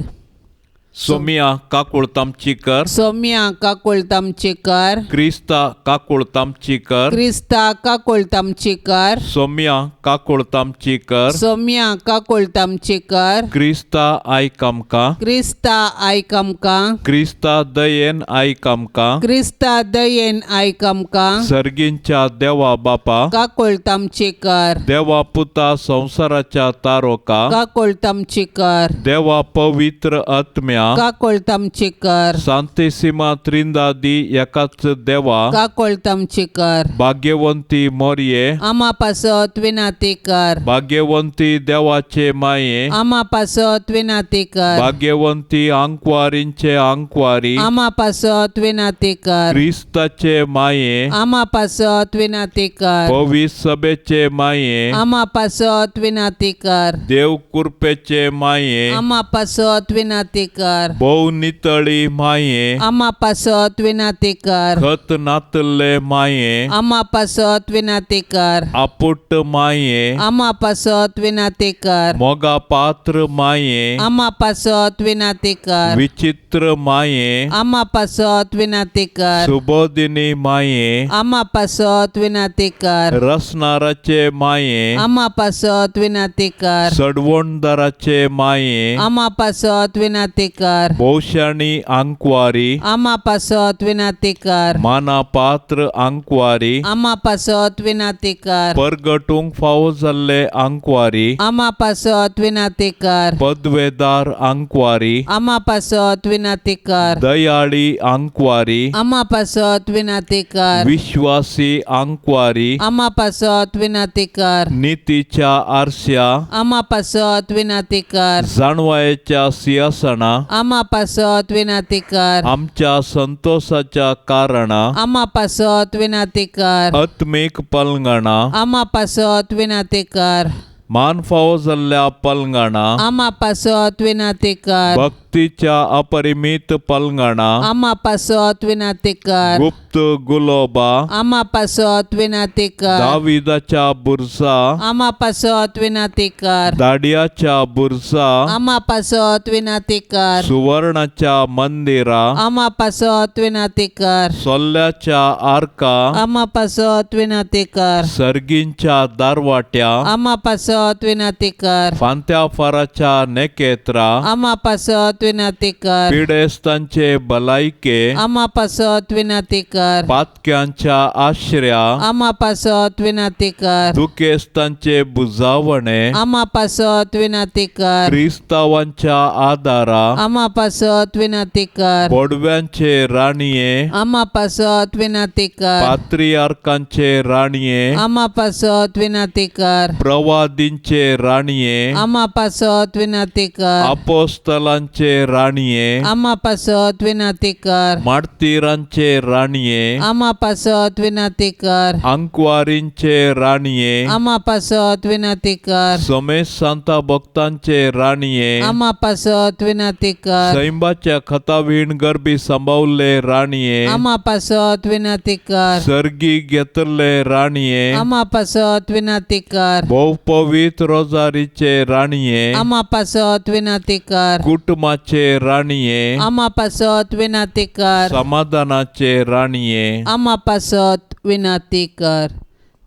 Speaker 3: सोमिया काकुळट आमची कर.
Speaker 2: सोम्या काकुळट आमची कर.
Speaker 3: क्रिस्ता काकुळट आमची कर.
Speaker 2: क्रिस्ता काकुळट आमची कर.
Speaker 3: सोमिया काकुळट आमची कर.
Speaker 2: सोम्या काकुळट आमची कर.
Speaker 3: क्रिस्ता आयक आमकां.
Speaker 2: क्रिस्ता आयक आमकां.
Speaker 3: क्रिस्ता दयेन आयक आमकां.
Speaker 2: क्रिस्ता दयेन आयक आमकां.
Speaker 3: सर्गींच्या देवा बापा
Speaker 2: काकुळट आमची कर.
Speaker 3: देवा पुता संवसाराच्या तारोका
Speaker 2: काकुळट आमची कर.
Speaker 3: देवा पवित्र आत्म्या
Speaker 2: काकुळट आमची कर.
Speaker 3: सांतेसिमा त्रिंदादी एकाच देवा
Speaker 2: काकुळट आमची कर.
Speaker 3: भाग्यवंती मोरये
Speaker 2: आमा पासत विनाती कर.
Speaker 3: भाग्यवंती देवाचे माये
Speaker 2: आमा पासत विनाती कर.
Speaker 3: भाग्यवंती आंकवारींचे आंकवारी
Speaker 2: आमा पासत विनाती कर.
Speaker 3: क्रिस्ताचे माये
Speaker 2: आमा पासत विनाती कर.
Speaker 3: पवित्र सभेचे माये
Speaker 2: आमा पासत विनाती कर.
Speaker 3: देव कृपेचे माये
Speaker 2: आमा पासत विनाती कर.
Speaker 3: भोव नितळी माये
Speaker 2: आमा पासत विनाती कर.
Speaker 3: खत नातल्ले माये
Speaker 2: आमा पासत विनाती कर.
Speaker 3: आपुट माये
Speaker 2: आमा पासत विनाती कर.
Speaker 3: मोगा पात्र माये
Speaker 2: आमा पासत विनाती कर.
Speaker 3: विचित्र माये
Speaker 2: आमा पासत विनाती कर.
Speaker 3: सुबोधिनी माये
Speaker 2: आमा पासत विनाती कर.
Speaker 3: रसनाराचे माये
Speaker 2: आमा पासत विनाती कर.
Speaker 3: सडवणदाराचे माये
Speaker 2: आमा पासत विनाती कर.
Speaker 3: भोवशाणी आंकवारी
Speaker 2: आमा पासत विनाती कर.
Speaker 3: माना पात्र आंकवारी
Speaker 2: आमा पासत विनाती कर.
Speaker 3: परगटूंक फावो जाल्ले आंकवारी
Speaker 2: आमा पासत विनाती कर.
Speaker 3: पदवेदार आंकवारी
Speaker 2: आमा पासत विनाती कर.
Speaker 3: दयाळी आंकवारी
Speaker 2: आमा पासत विनाती कर.
Speaker 3: विश्वासी आंकवारी
Speaker 2: आमा पासत विनाती कर.
Speaker 3: नितीच्या आरश्या
Speaker 2: आमा पासत विनाती कर.
Speaker 3: जाणवायेच्या सिंहासना
Speaker 2: आमा पासत विनाती कर.
Speaker 3: आमच्या संतोषाच्या कारणा
Speaker 2: आमा पासत विनाती कर.
Speaker 3: आत्मीक पलंगणा
Speaker 2: आमा पासत विनाती कर.
Speaker 3: मान फावो जाल्ल्या पलंगणा
Speaker 2: आमा पासत विनाती कर.
Speaker 3: भक्तीच्या अपरिमित पलंगणा
Speaker 2: आमा पासत विनाती कर.
Speaker 3: गुप्त गुलोबा
Speaker 2: आमा पासत विनाती कर.
Speaker 3: दाविदाच्या बुरसा
Speaker 2: आमा पासत विनाती कर.
Speaker 3: दाडियाच्या बुरसा
Speaker 2: आमा पासत विनाती कर.
Speaker 3: सुवर्णाच्या मंदिरा
Speaker 2: आमा पासत विनाती कर.
Speaker 3: सोल्ल्याच्या आर्का
Speaker 2: आमा पासत विनाती कर.
Speaker 3: सर्गींच्या दारवाट्या
Speaker 2: आमा पासत विनाती कर.
Speaker 3: फांत्या फाराच्या नेकेत्रा
Speaker 2: आमा पासत विनाती कर.
Speaker 3: पिडेस्तांचे भलायके
Speaker 2: आमा पासत विनाती कर.
Speaker 3: पातक्यांच्या आश्र्या
Speaker 2: आमा पासत विनाती कर.
Speaker 3: दुखेस्तांचे बुजावणे
Speaker 2: आमा पासत विनाती कर.
Speaker 3: क्रिस्तावांच्या आदारा
Speaker 2: आमा पासत विनाती कर.
Speaker 3: बोडव्यांचे राणये
Speaker 2: आमा पासत विनाती कर.
Speaker 3: पात्रियार्कांचे राणये
Speaker 2: आमा पासत विनाती कर.
Speaker 3: प्रवादींचे राणये
Speaker 2: आमा पासत विनाती कर.
Speaker 3: अपोस्तलांचे राणये
Speaker 2: आमा पासत विनाती कर.
Speaker 3: मार्तीरांचे राणये
Speaker 2: आमा पासत विनाती कर.
Speaker 3: आंकवारींचे राणये
Speaker 2: आमा पासत विनाती कर.
Speaker 3: समेश सांता भक्तांचे राणये
Speaker 2: आमा पासत विनाती कर.
Speaker 3: सैंबाच्या खतावीण गर्भी सांबावल्ले राणये
Speaker 2: आमा पासत विनाती कर.
Speaker 3: सर्गी घेतल्ले राणये
Speaker 2: आमा पासत विनाती कर.
Speaker 3: भोव पवित्र रोजारीचे राणये
Speaker 2: आमा पासत विनाती कर.
Speaker 3: कुटुंबाचे राणये
Speaker 2: आमा पासत विनाती कर.
Speaker 3: समाधानाचे राणये
Speaker 2: आमा पासत विनाती कर.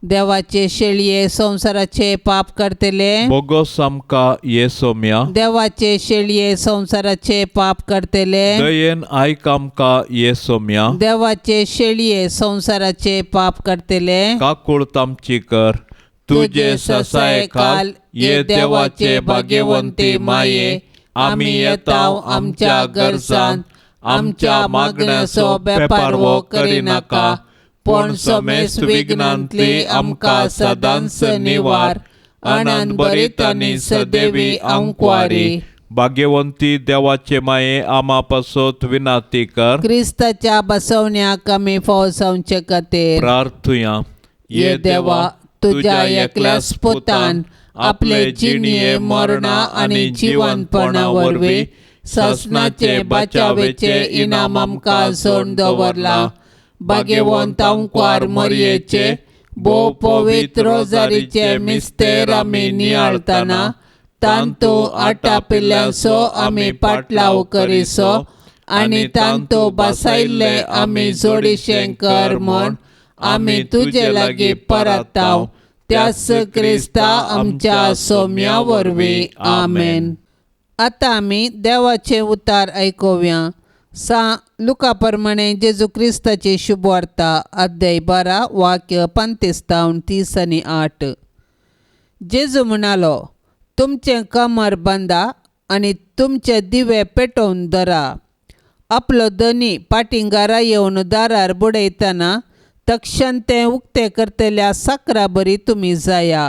Speaker 2: देवाचे शेळये संवसाराचे पाप करतले.
Speaker 3: बोगोस आमकां ये सोम्या.
Speaker 2: देवाचे शेळये संवसाराचे पाप करतले.
Speaker 3: दयेन आयक आमकां ये सोम्या.
Speaker 2: देवाचे शेळये संवसाराचे पाप करतले.
Speaker 3: काकुळट आमची कर. तुजे ससायखाल ये देवाचे भाग्यवंती माये आमी येताव आमच्या गरजान आमच्या मागण्याचो बेपारवो करिनाका पूण समेस्त विघ्नांतली आमकां सदांच निवार. आनंद बरीत आनी सदेवी आंकवारी. भाग्यवंती देवाचे माये आमा पासत विनाती कर.
Speaker 2: क्रिस्ताच्या बसवण्याक आमी फौसावचे खातीर
Speaker 3: प्रार्थुया.
Speaker 2: ये देवा, तुज्या एकल्याच पुतान आपले जिणये मरणा आनी जिवनपणा वरवीं सासणाचे बचावेचे इनाम आमकां सोडून दवरलां. भाग्यवंत आंकवार मरयेचे भोव पवित्र रोजारीचे मिस्तेर आमी नियाळतना तांतू आटापिल्ल्यांचो आमी पाटलाव करिसो आनी तांतू बसायल्ले आमी जोडिशें कर म्हूण आमी तुजे लागीं परताव त्याच क्रिस्ता आमच्या सोम्या वरवीं. आमेन. आतां आमी देवाचें उतार आयकुया. सा लुका प्रमाणे जेजू क्रिस्ताची शुभवार्ता अध्याय 12 वाक्य 35 तावन 30 आनी 8. जेजू म्हणालो, तुमचें कमर बांदा आनी तुमचे दिवे पेटोवन धरा. आपलो धनी फाटीं घरा येवन दारार बुडयतना तक्षण तें उक्तें करतल्या साकरा बरी तुमी जाया.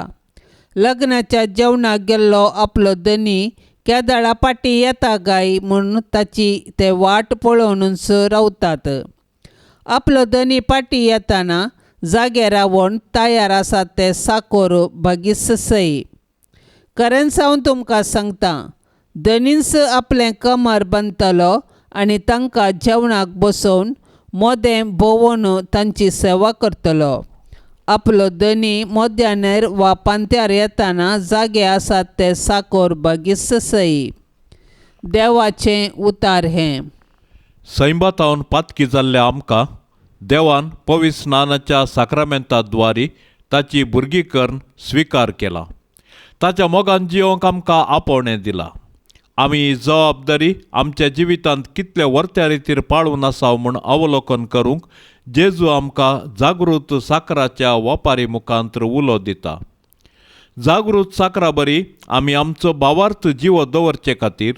Speaker 2: लग्नाच्या जेवणाक गेल्लो आपलो धनी केदाळा फाटीं येता काय म्हूण ताची ते वाट पळोवनूच रावतात. आपलो धनी फाटीं येताना जागे रावन तयार आसात ते साकोर भागीस सई. खरेंच हांव तुमकां सांगता, धनीच आपलें कमर बांदतलो आनी तांकां जेवणाक बसोवन मोदें भोंवून तांची सेवा करतलो. आपलो धनी मोद्यानेर वा पांत्यार येताना जागे आसात ते साकोर भागीस सई. देवाचें उतार हें.
Speaker 3: सैंबातावन पातकी जाल्ल्या आमकां देवान पवित्र स्नानाच्या साक्रामेंताद्वारी ताची भुरगीं करून स्विकार केला. ताच्या मोगान जियोंक आमकां आपोवणें दिलां. आमी ही जबाबदारी आमच्या जिवितांत कितले वर्त्या रितीर पाळून आसा म्हूण अवलोकन करूंक जेजू आमकां जागृत साकराच्या वपारी मुखांत उलो दिता. जागृत साकरा बरी आमी आमचो भावार्थ जिवो दवरचे खातीर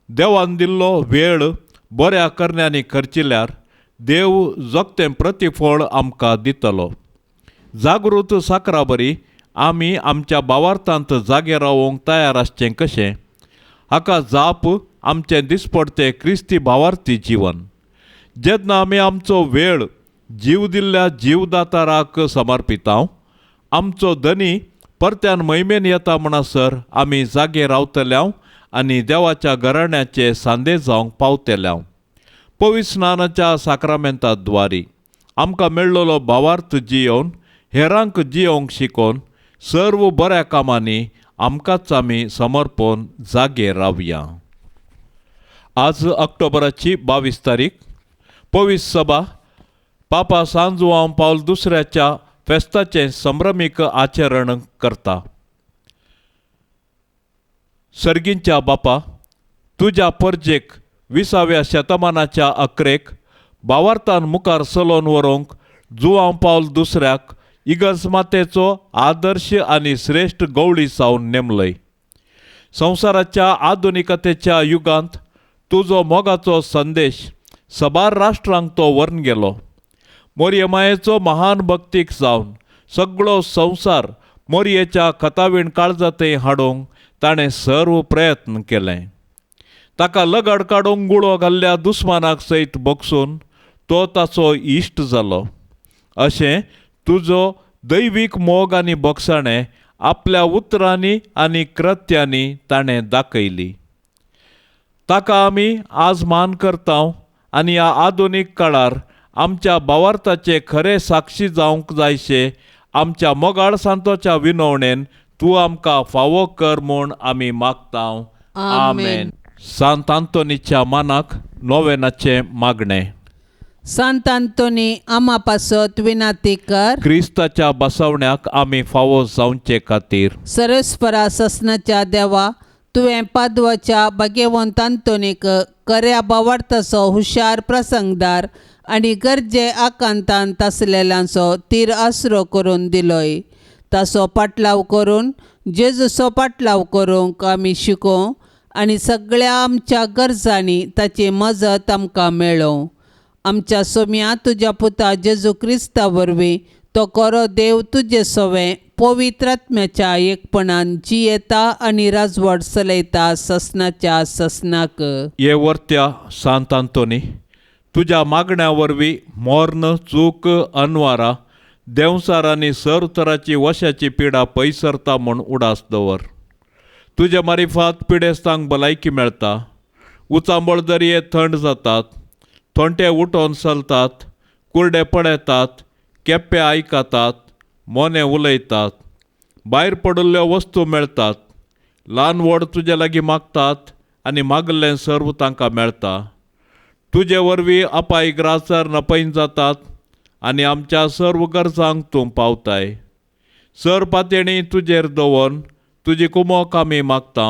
Speaker 3: देवान दिल्लो वेळ बऱ्या करण्यांनी खर्चिल्यार देव जोगतें प्रतिफळ आमकां दितलो. जागृत साकरा बरी आमी आमच्या भावार्थांत जागे रावोंक तयार आसचें कशें हाका जाप आमचें दिसपडतें क्रिस्ती भावार्थी जीवन. जेन्ना आमी आमचो वेळ जीव दिल्ल्या जीवदाताराक समर्पितांव, आमचो धनी परत्यान महिमेन येता म्हणसर आमी जागे रावतल्यांव आनी देवाच्या घराण्याचे सांदे जावंक पावतल्यांव. पवित्र स्नानाच्या साक्रामेंताद्वारी आमकां मेळ्ळलो भावार्थ जियोवन हेरांक जियोवंक शिकोवन सर्व बऱ्या कामांनी आमकांच आमी समर्पण जागे रावया. आज ऑक्टोबराची 22 तारीख. पवित्र सभा पापा सांत जुआंव पावल दुसऱ्याच्या फेस्ताचें संभ्रमीक आचरण करता. सर्गींच्या बापा, तुज्या परजेक 20व्या शतमानाच्या अकरेक भावार्थान मुखार चलोवन व्हरूंक जुआंव पावल दुसऱ्याक इगर्ज मातेचो आदर्श आनी श्रेश्ठ गवळी जावन नेमलय. संवसाराच्या आधुनिकतेच्या युगांत तुजो मोगाचो संदेश सबार राष्ट्रांक तो व्हरून गेलो. मोरये मायेचो महान भक्तीक जावन सगळो संवसार मोरयेच्या खतावीण काळजांतय हाडूंक ताणें सर्व प्रयत्न केले. ताका लगड काडूंक गुळो घाल्ल्या दुस्मानाक सयत बगसून तो ताचो इश्ट जालो. अशें तुजो दैवीक मोग आनी बोगसाणें आपल्या उतरांनी आनी कृत्यांनी ताणें दाखयली. ताका आमी आज मान करता आनी ह्या आधुनीक काळार आमच्या भावार्थाचे खरे साक्षी जावंक जायशे आमच्या मोगाळ सांतोच्या विनवणेन तूं आमकां फावो कर म्हूण आमी मागता. आमेन. सांत आंतोनीच्या मानाक नोवेनाचें मागणें.
Speaker 2: सांत आंतोनी आमा पासत विनाती कर.
Speaker 3: क्रिस्ताच्या बसवण्याक आमी फावो जावचे खातीर.
Speaker 2: सरस्परा ससनाच्या देवा, तुवें पादवाच्या भाग्यवंत आंतोनीक खऱ्या भावार्थाचो हुशार प्रसंगदार आनी गरजे आकांतान तासलेल्यांचो तीर आसरो करून दिलोय. ताचो पाटलाव करून जेजूचो पाटलाव करूंक आमी शिकोवं आनी सगळ्या आमच्या गरजांनी ताची मजत आमकां मेळोवं. आमच्या सोम्या तुज्या पुता जेजू क्रिस्ता वरवीं तो खरो देव तुजे सवें पवित्र आत्म्याच्या एकपणान जियेता आनी राजवट चलयता ससनाच्या ससनाक.
Speaker 3: हे वर्त्या सांत आंतोनी, तुज्या मागण्या वरवीं मोर्न चूक अनवारा देंवसार आनी सर तराची वशाची पिडा पयसरता म्हूण उडास दवर. तुज्या मारिफात पिडेस्तांक भलायकी मेळटा, उचांबळ दर्ये थंड जातात, थोंटे उठोवन चलतात, कुर्डे पळयतात, केप्पे आयकतात, मोने उलयतात, भायर पडिल्ल्यो वस्तू मेळटात, ल्हान व्हड तुजे लागीं मागतात आनी मागल्लें सर्व तांकां मेळटा. तुजे वरवीं अपाय ग्रासार नपयन जातात आनी आमच्या सर्व गरजांक तूं पावताय. सर पातेणी तुजेर दवरून तुजी कुमोक आमी मागता.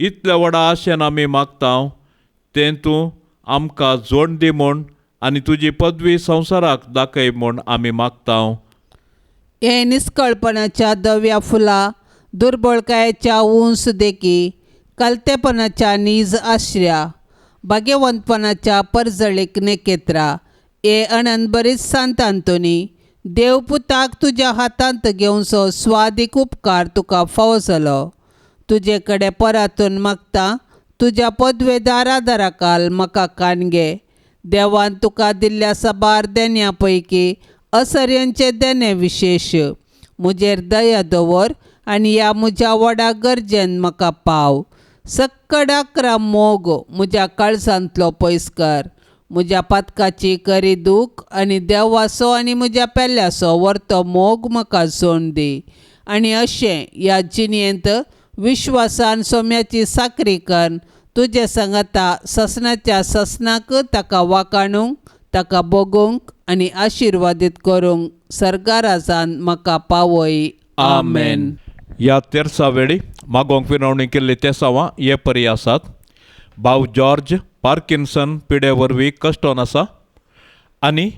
Speaker 3: इतल्या व्हडा आशेन आमी मागता तें तूं आमकां जोड दी म्हूण आनी तुजी पदवी संवसाराक दाखय म्हूण आमी मागता.
Speaker 2: हे निस्कळपणाच्या दव्या फुला, दुर्बळकायेच्या उंच देखी, कलतेपणाच्या नीज आश्र्या, भाग्यवंतपणाच्या परजळीक नेकेत्रा, हे अनंत बरीच सांत आंतोनी, देव पुताक तुज्या हातांत घेवचो स्वादीक उपकार तुका फावो जालो. तुजे कडेन परातून मागता, तुज्या पदवेदार आदाराकाल म्हाका कान घे. देवान तुका दिल्ल्या साबार देण्या पैकी असर्यांचे देणें विशेश म्हजेर दया दवर आनी ह्या म्हज्या व्हडा गरजेन म्हाका पाव. सक्कडाकरा मोग म्हज्या काळजांतलो पयस कर. म्हज्या पातकाची करी दूख आनी देवाचो आनी म्हज्या पेल्याचो व्हरतो मोग म्हाका जोड दी. आनी अशें ह्या जिणेंत विश्वासान सोम्याची साकरी कर तुजे सांगाता ससनाच्या ससनाक ताका वाकाणूंक, ताका भोगूंक आनी आशिर्वादीत करूंक सर्गाराजान म्हाका पावय.
Speaker 3: आमेन. ह्या तेरसा वेळी मागोवंक विनवणी केल्ली तेसांवां हे परी आसात. भाव जॉर्ज पार्किन्सन पिडे वरवीं कश्टोन आसा आनी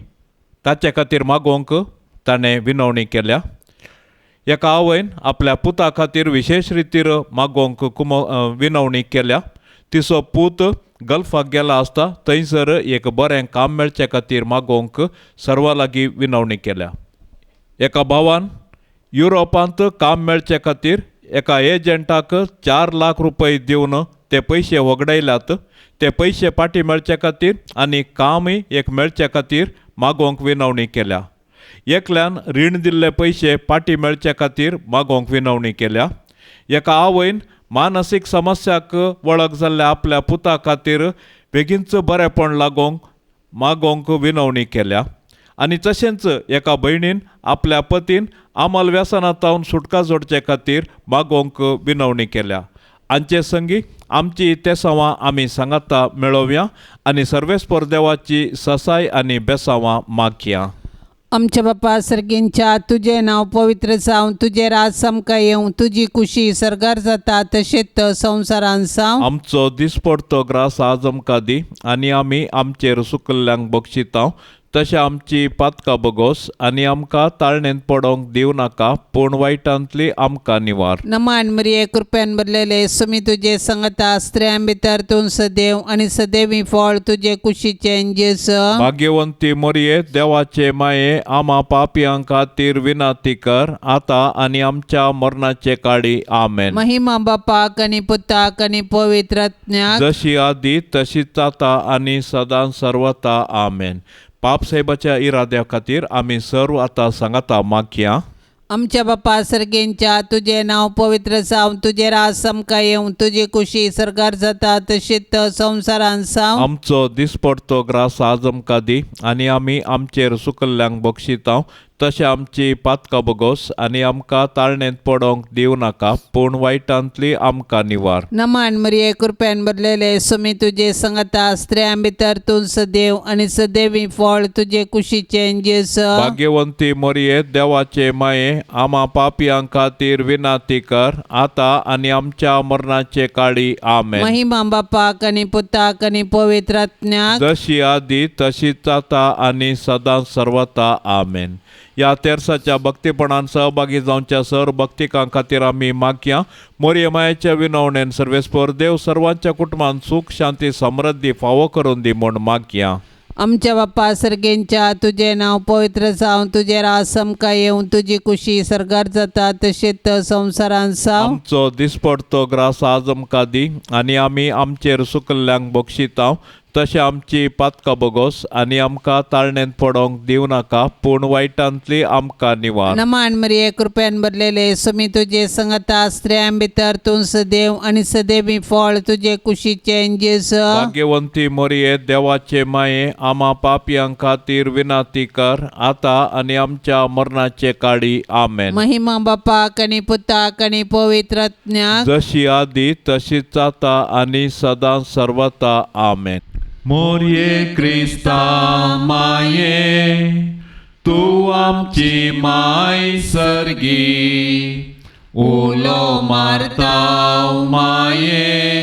Speaker 3: ताचे खातीर मागोवंक ताणें विनवणी केल्या. एका आवयन आपल्या पुता खातीर विशेश रितीर मागोवंक विनवणी केल्या. तिचो पूत गल्फाक गेला आसता, थंयसर एक बरें काम मेळचे खातीर मागोवंक सर्वा लागीं विनवणी केल्या. एका भावान युरोपांत काम मेळचे खातीर एका एजंटाक 4 लाख रुपये दिवन ते पयशे वगडायल्यात. ते पयशे फाटीं मेळचे खातीर आनी कामय एक मेळचे खातीर मागोवंक विनवणी केल्या. एकल्यान रीण दिल्ले पयशे फाटीं मेळचे खातीर मागोवंक विनवणी केल्या. एका आवयन मानसीक समस्याक वळख जाल्ल्या आपल्या पुता खातीर बेगीनच बरेपण लागोवंक मागोवंक विनवणी केल्या. आनी तशेंच एका भयणीन आपल्या पतीन आमल व्यसनांत सुटका जोडचे खातीर मागोवंक विनवणी केल्या. हांचे संगी आमची तेसांवां आमी सांगाता मेळोवया आनी सर्वेस्पर देवाची ससाय आनी बेसांवां मागया.
Speaker 2: आमच्या बापा सर्गींच्या तुजें नांव पवित्र जावं, तुजें राज सामकां येवं, तुजी कुशी सर्गार जाता तशेंच संवसारान जावं.
Speaker 3: आमचो दिसपडतो ग्रास आज आमकां दी आनी आमी आमचेर सुकल्ल्यांक बक्षिता तशें आमची पातकां बगोस आनी आमकां ताळणेंत पडोवंक दिवं नाका, पूण वायटांतली आमकां निवार.
Speaker 2: नमान मरिये, कृपेन भरलेले, सुमी तुजे संगता, स्त्रियां भितर तूं सदैव आनी सदैवी फळ तुजे कुशीचें जेजू.
Speaker 3: भाग्यवंती मरिये, देवाचे माये, आमा पापयां खातीर विनंती कर आतां आनी आमच्या मरणाचे काळी. आमेन.
Speaker 2: महिमा बापाक आनी पुताक आनी पवित्र आत्म्याक,
Speaker 3: जशी आदी तशीच आतां आनी सदां सर्वता. आमेन. पाप साहेबाच्या इराद्या खातीर आमी सर्व आतां सांगाता मागया.
Speaker 2: आमच्या बापा सर्गेंच्या तुजें नांव पवित्र जावं, तुजें राज सामकां येवं, तुजी कुशी सर्गार जाता तशीच संवसारान जावं.
Speaker 3: आमचो दिसपडतो ग्रास आज आमकां दी आनी आमी आमचेर सुकल्ल्यांक बक्षिता तशें आमची पातकां बगोस आनी आमकां ताळणेंत पडोवंक दिवं नाका, पूण वायटांतली आमकां निवार.
Speaker 2: नमान मरिये, कृपेन भरलेले, सुमी तुजे संगता, स्त्रियां भितर तूं सदैव आनी सदैवी फळ तुजे कुशीचें जेजू.
Speaker 3: भाग्यवंती मरिये, देवाचे माये, आमा पापयां खातीर विनंती कर आतां आनी आमच्या मरणाचे काळी. आमेन.
Speaker 2: महिमा बापाक आनी पुताक आनी पवित्र आत्म्याक,
Speaker 3: जशी आदी तशीच आतां आनी सदां सर्वता. आमेन. ह्या तेरसाच्या भक्तीपणान सहभागी जावच्या सर भक्तिकां खातीर आमी मागया. मोरये मायेच्या विनवणेन सर्वेस्पर देव सर्वांच्या कुटुंबान सुख शांती समृद्धी फावो करून दी म्हूण मागया.
Speaker 2: आमच्या बापा सर्गेंच्या तुजें नांव पवित्र जावं, तुजें राज सामकां येवं, तुजी कुशी सर्गार जाता तशीच संवसारान जावं.
Speaker 3: आमचो दिसपडतो ग्रास आज आमकां दी आनी आमी आमचेर सुकल्ल्यांक बक्षिता तशें आमची पातकां बोगोस आनी आमकां ताळणेंत पडोंक दिवं नाका पूण वायटांतली आमकां निवार.
Speaker 2: नमान मरिये, कृपेन भरलेले, समी तुजे संगता, स्त्रियां भितर तूं सदैव आनी सदैवी फळ तुजे कुशीचें जेजू.
Speaker 3: भाग्यवंती मोरये, देवाचे माये, आमा पापयां खातीर विनाती कर आतां आनी आमच्या मरणाचे काळी. आमेन.
Speaker 2: महिमा बापाक आनी पुताक आनी पवित्र आत्म्याक,
Speaker 3: जशी आदी तशीच आतां आनी सदां सर्वता. आमेन. मोरये क्रिस्ता माये, तूं आमची माय सर्गी, उलो मारता माये,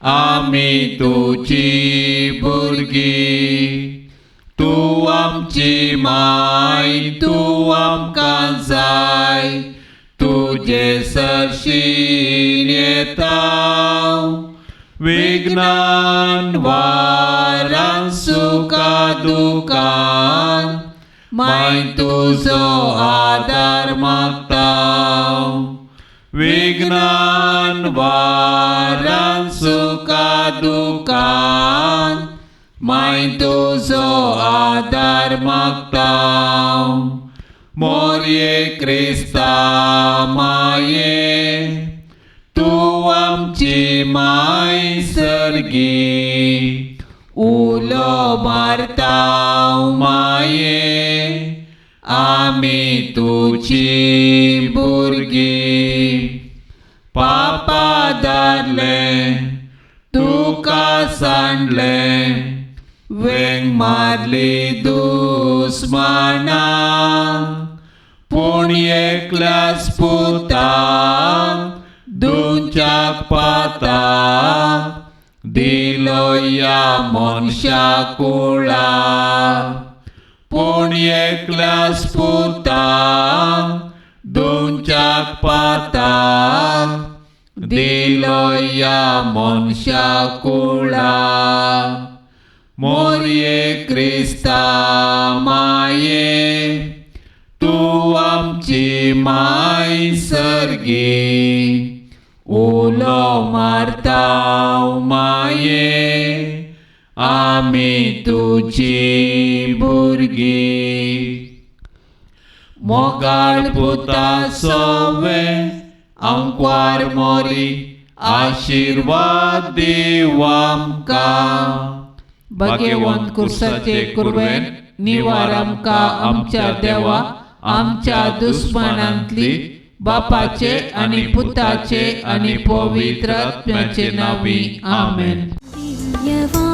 Speaker 3: आमी तुजी भुरगीं. तूं आमची माय, तूं आमकां जाय, तुजे सरशीं येता, विज्ञान वारान सुखा दुखान माय तुजो आदार मागता, विज्ञान वारान सुखा दुखान माय तुजो आदार मागता. मोरये क्रिस्ता माये, तूं आमची माय सर्गी, उलो मारता माये, आमी तुजी भुरगीं. पापा धाडले तुका सांडलें, वेंग मारली दुस्माना, पूण एकल्याच पुताक दुमच्याक पाताक दिलो ह्या मनशा कुळाक, पूण एकल्याच पुताक दुमच्याक पाताक दिलो ह्या मनशा कुळाक. मोरये क्रिस्ता माये, तूं आमची माय सर्गी, उलो मारता माये, आमी तुजी भुरगीं. मोगाळ पुता सवे आंकवार मोरी, आशिर्वाद दीव आमकां.
Speaker 2: भाग्यवंत कुर्साचे कुरवेन निवार आमकां आमच्या देवा, आमच्या दुस्मानांतली, बापाचे आनी पुताचे आनी पवित्र आत्म्याचे नांवी. आमेन.
Speaker 1: दिव्यवाणी.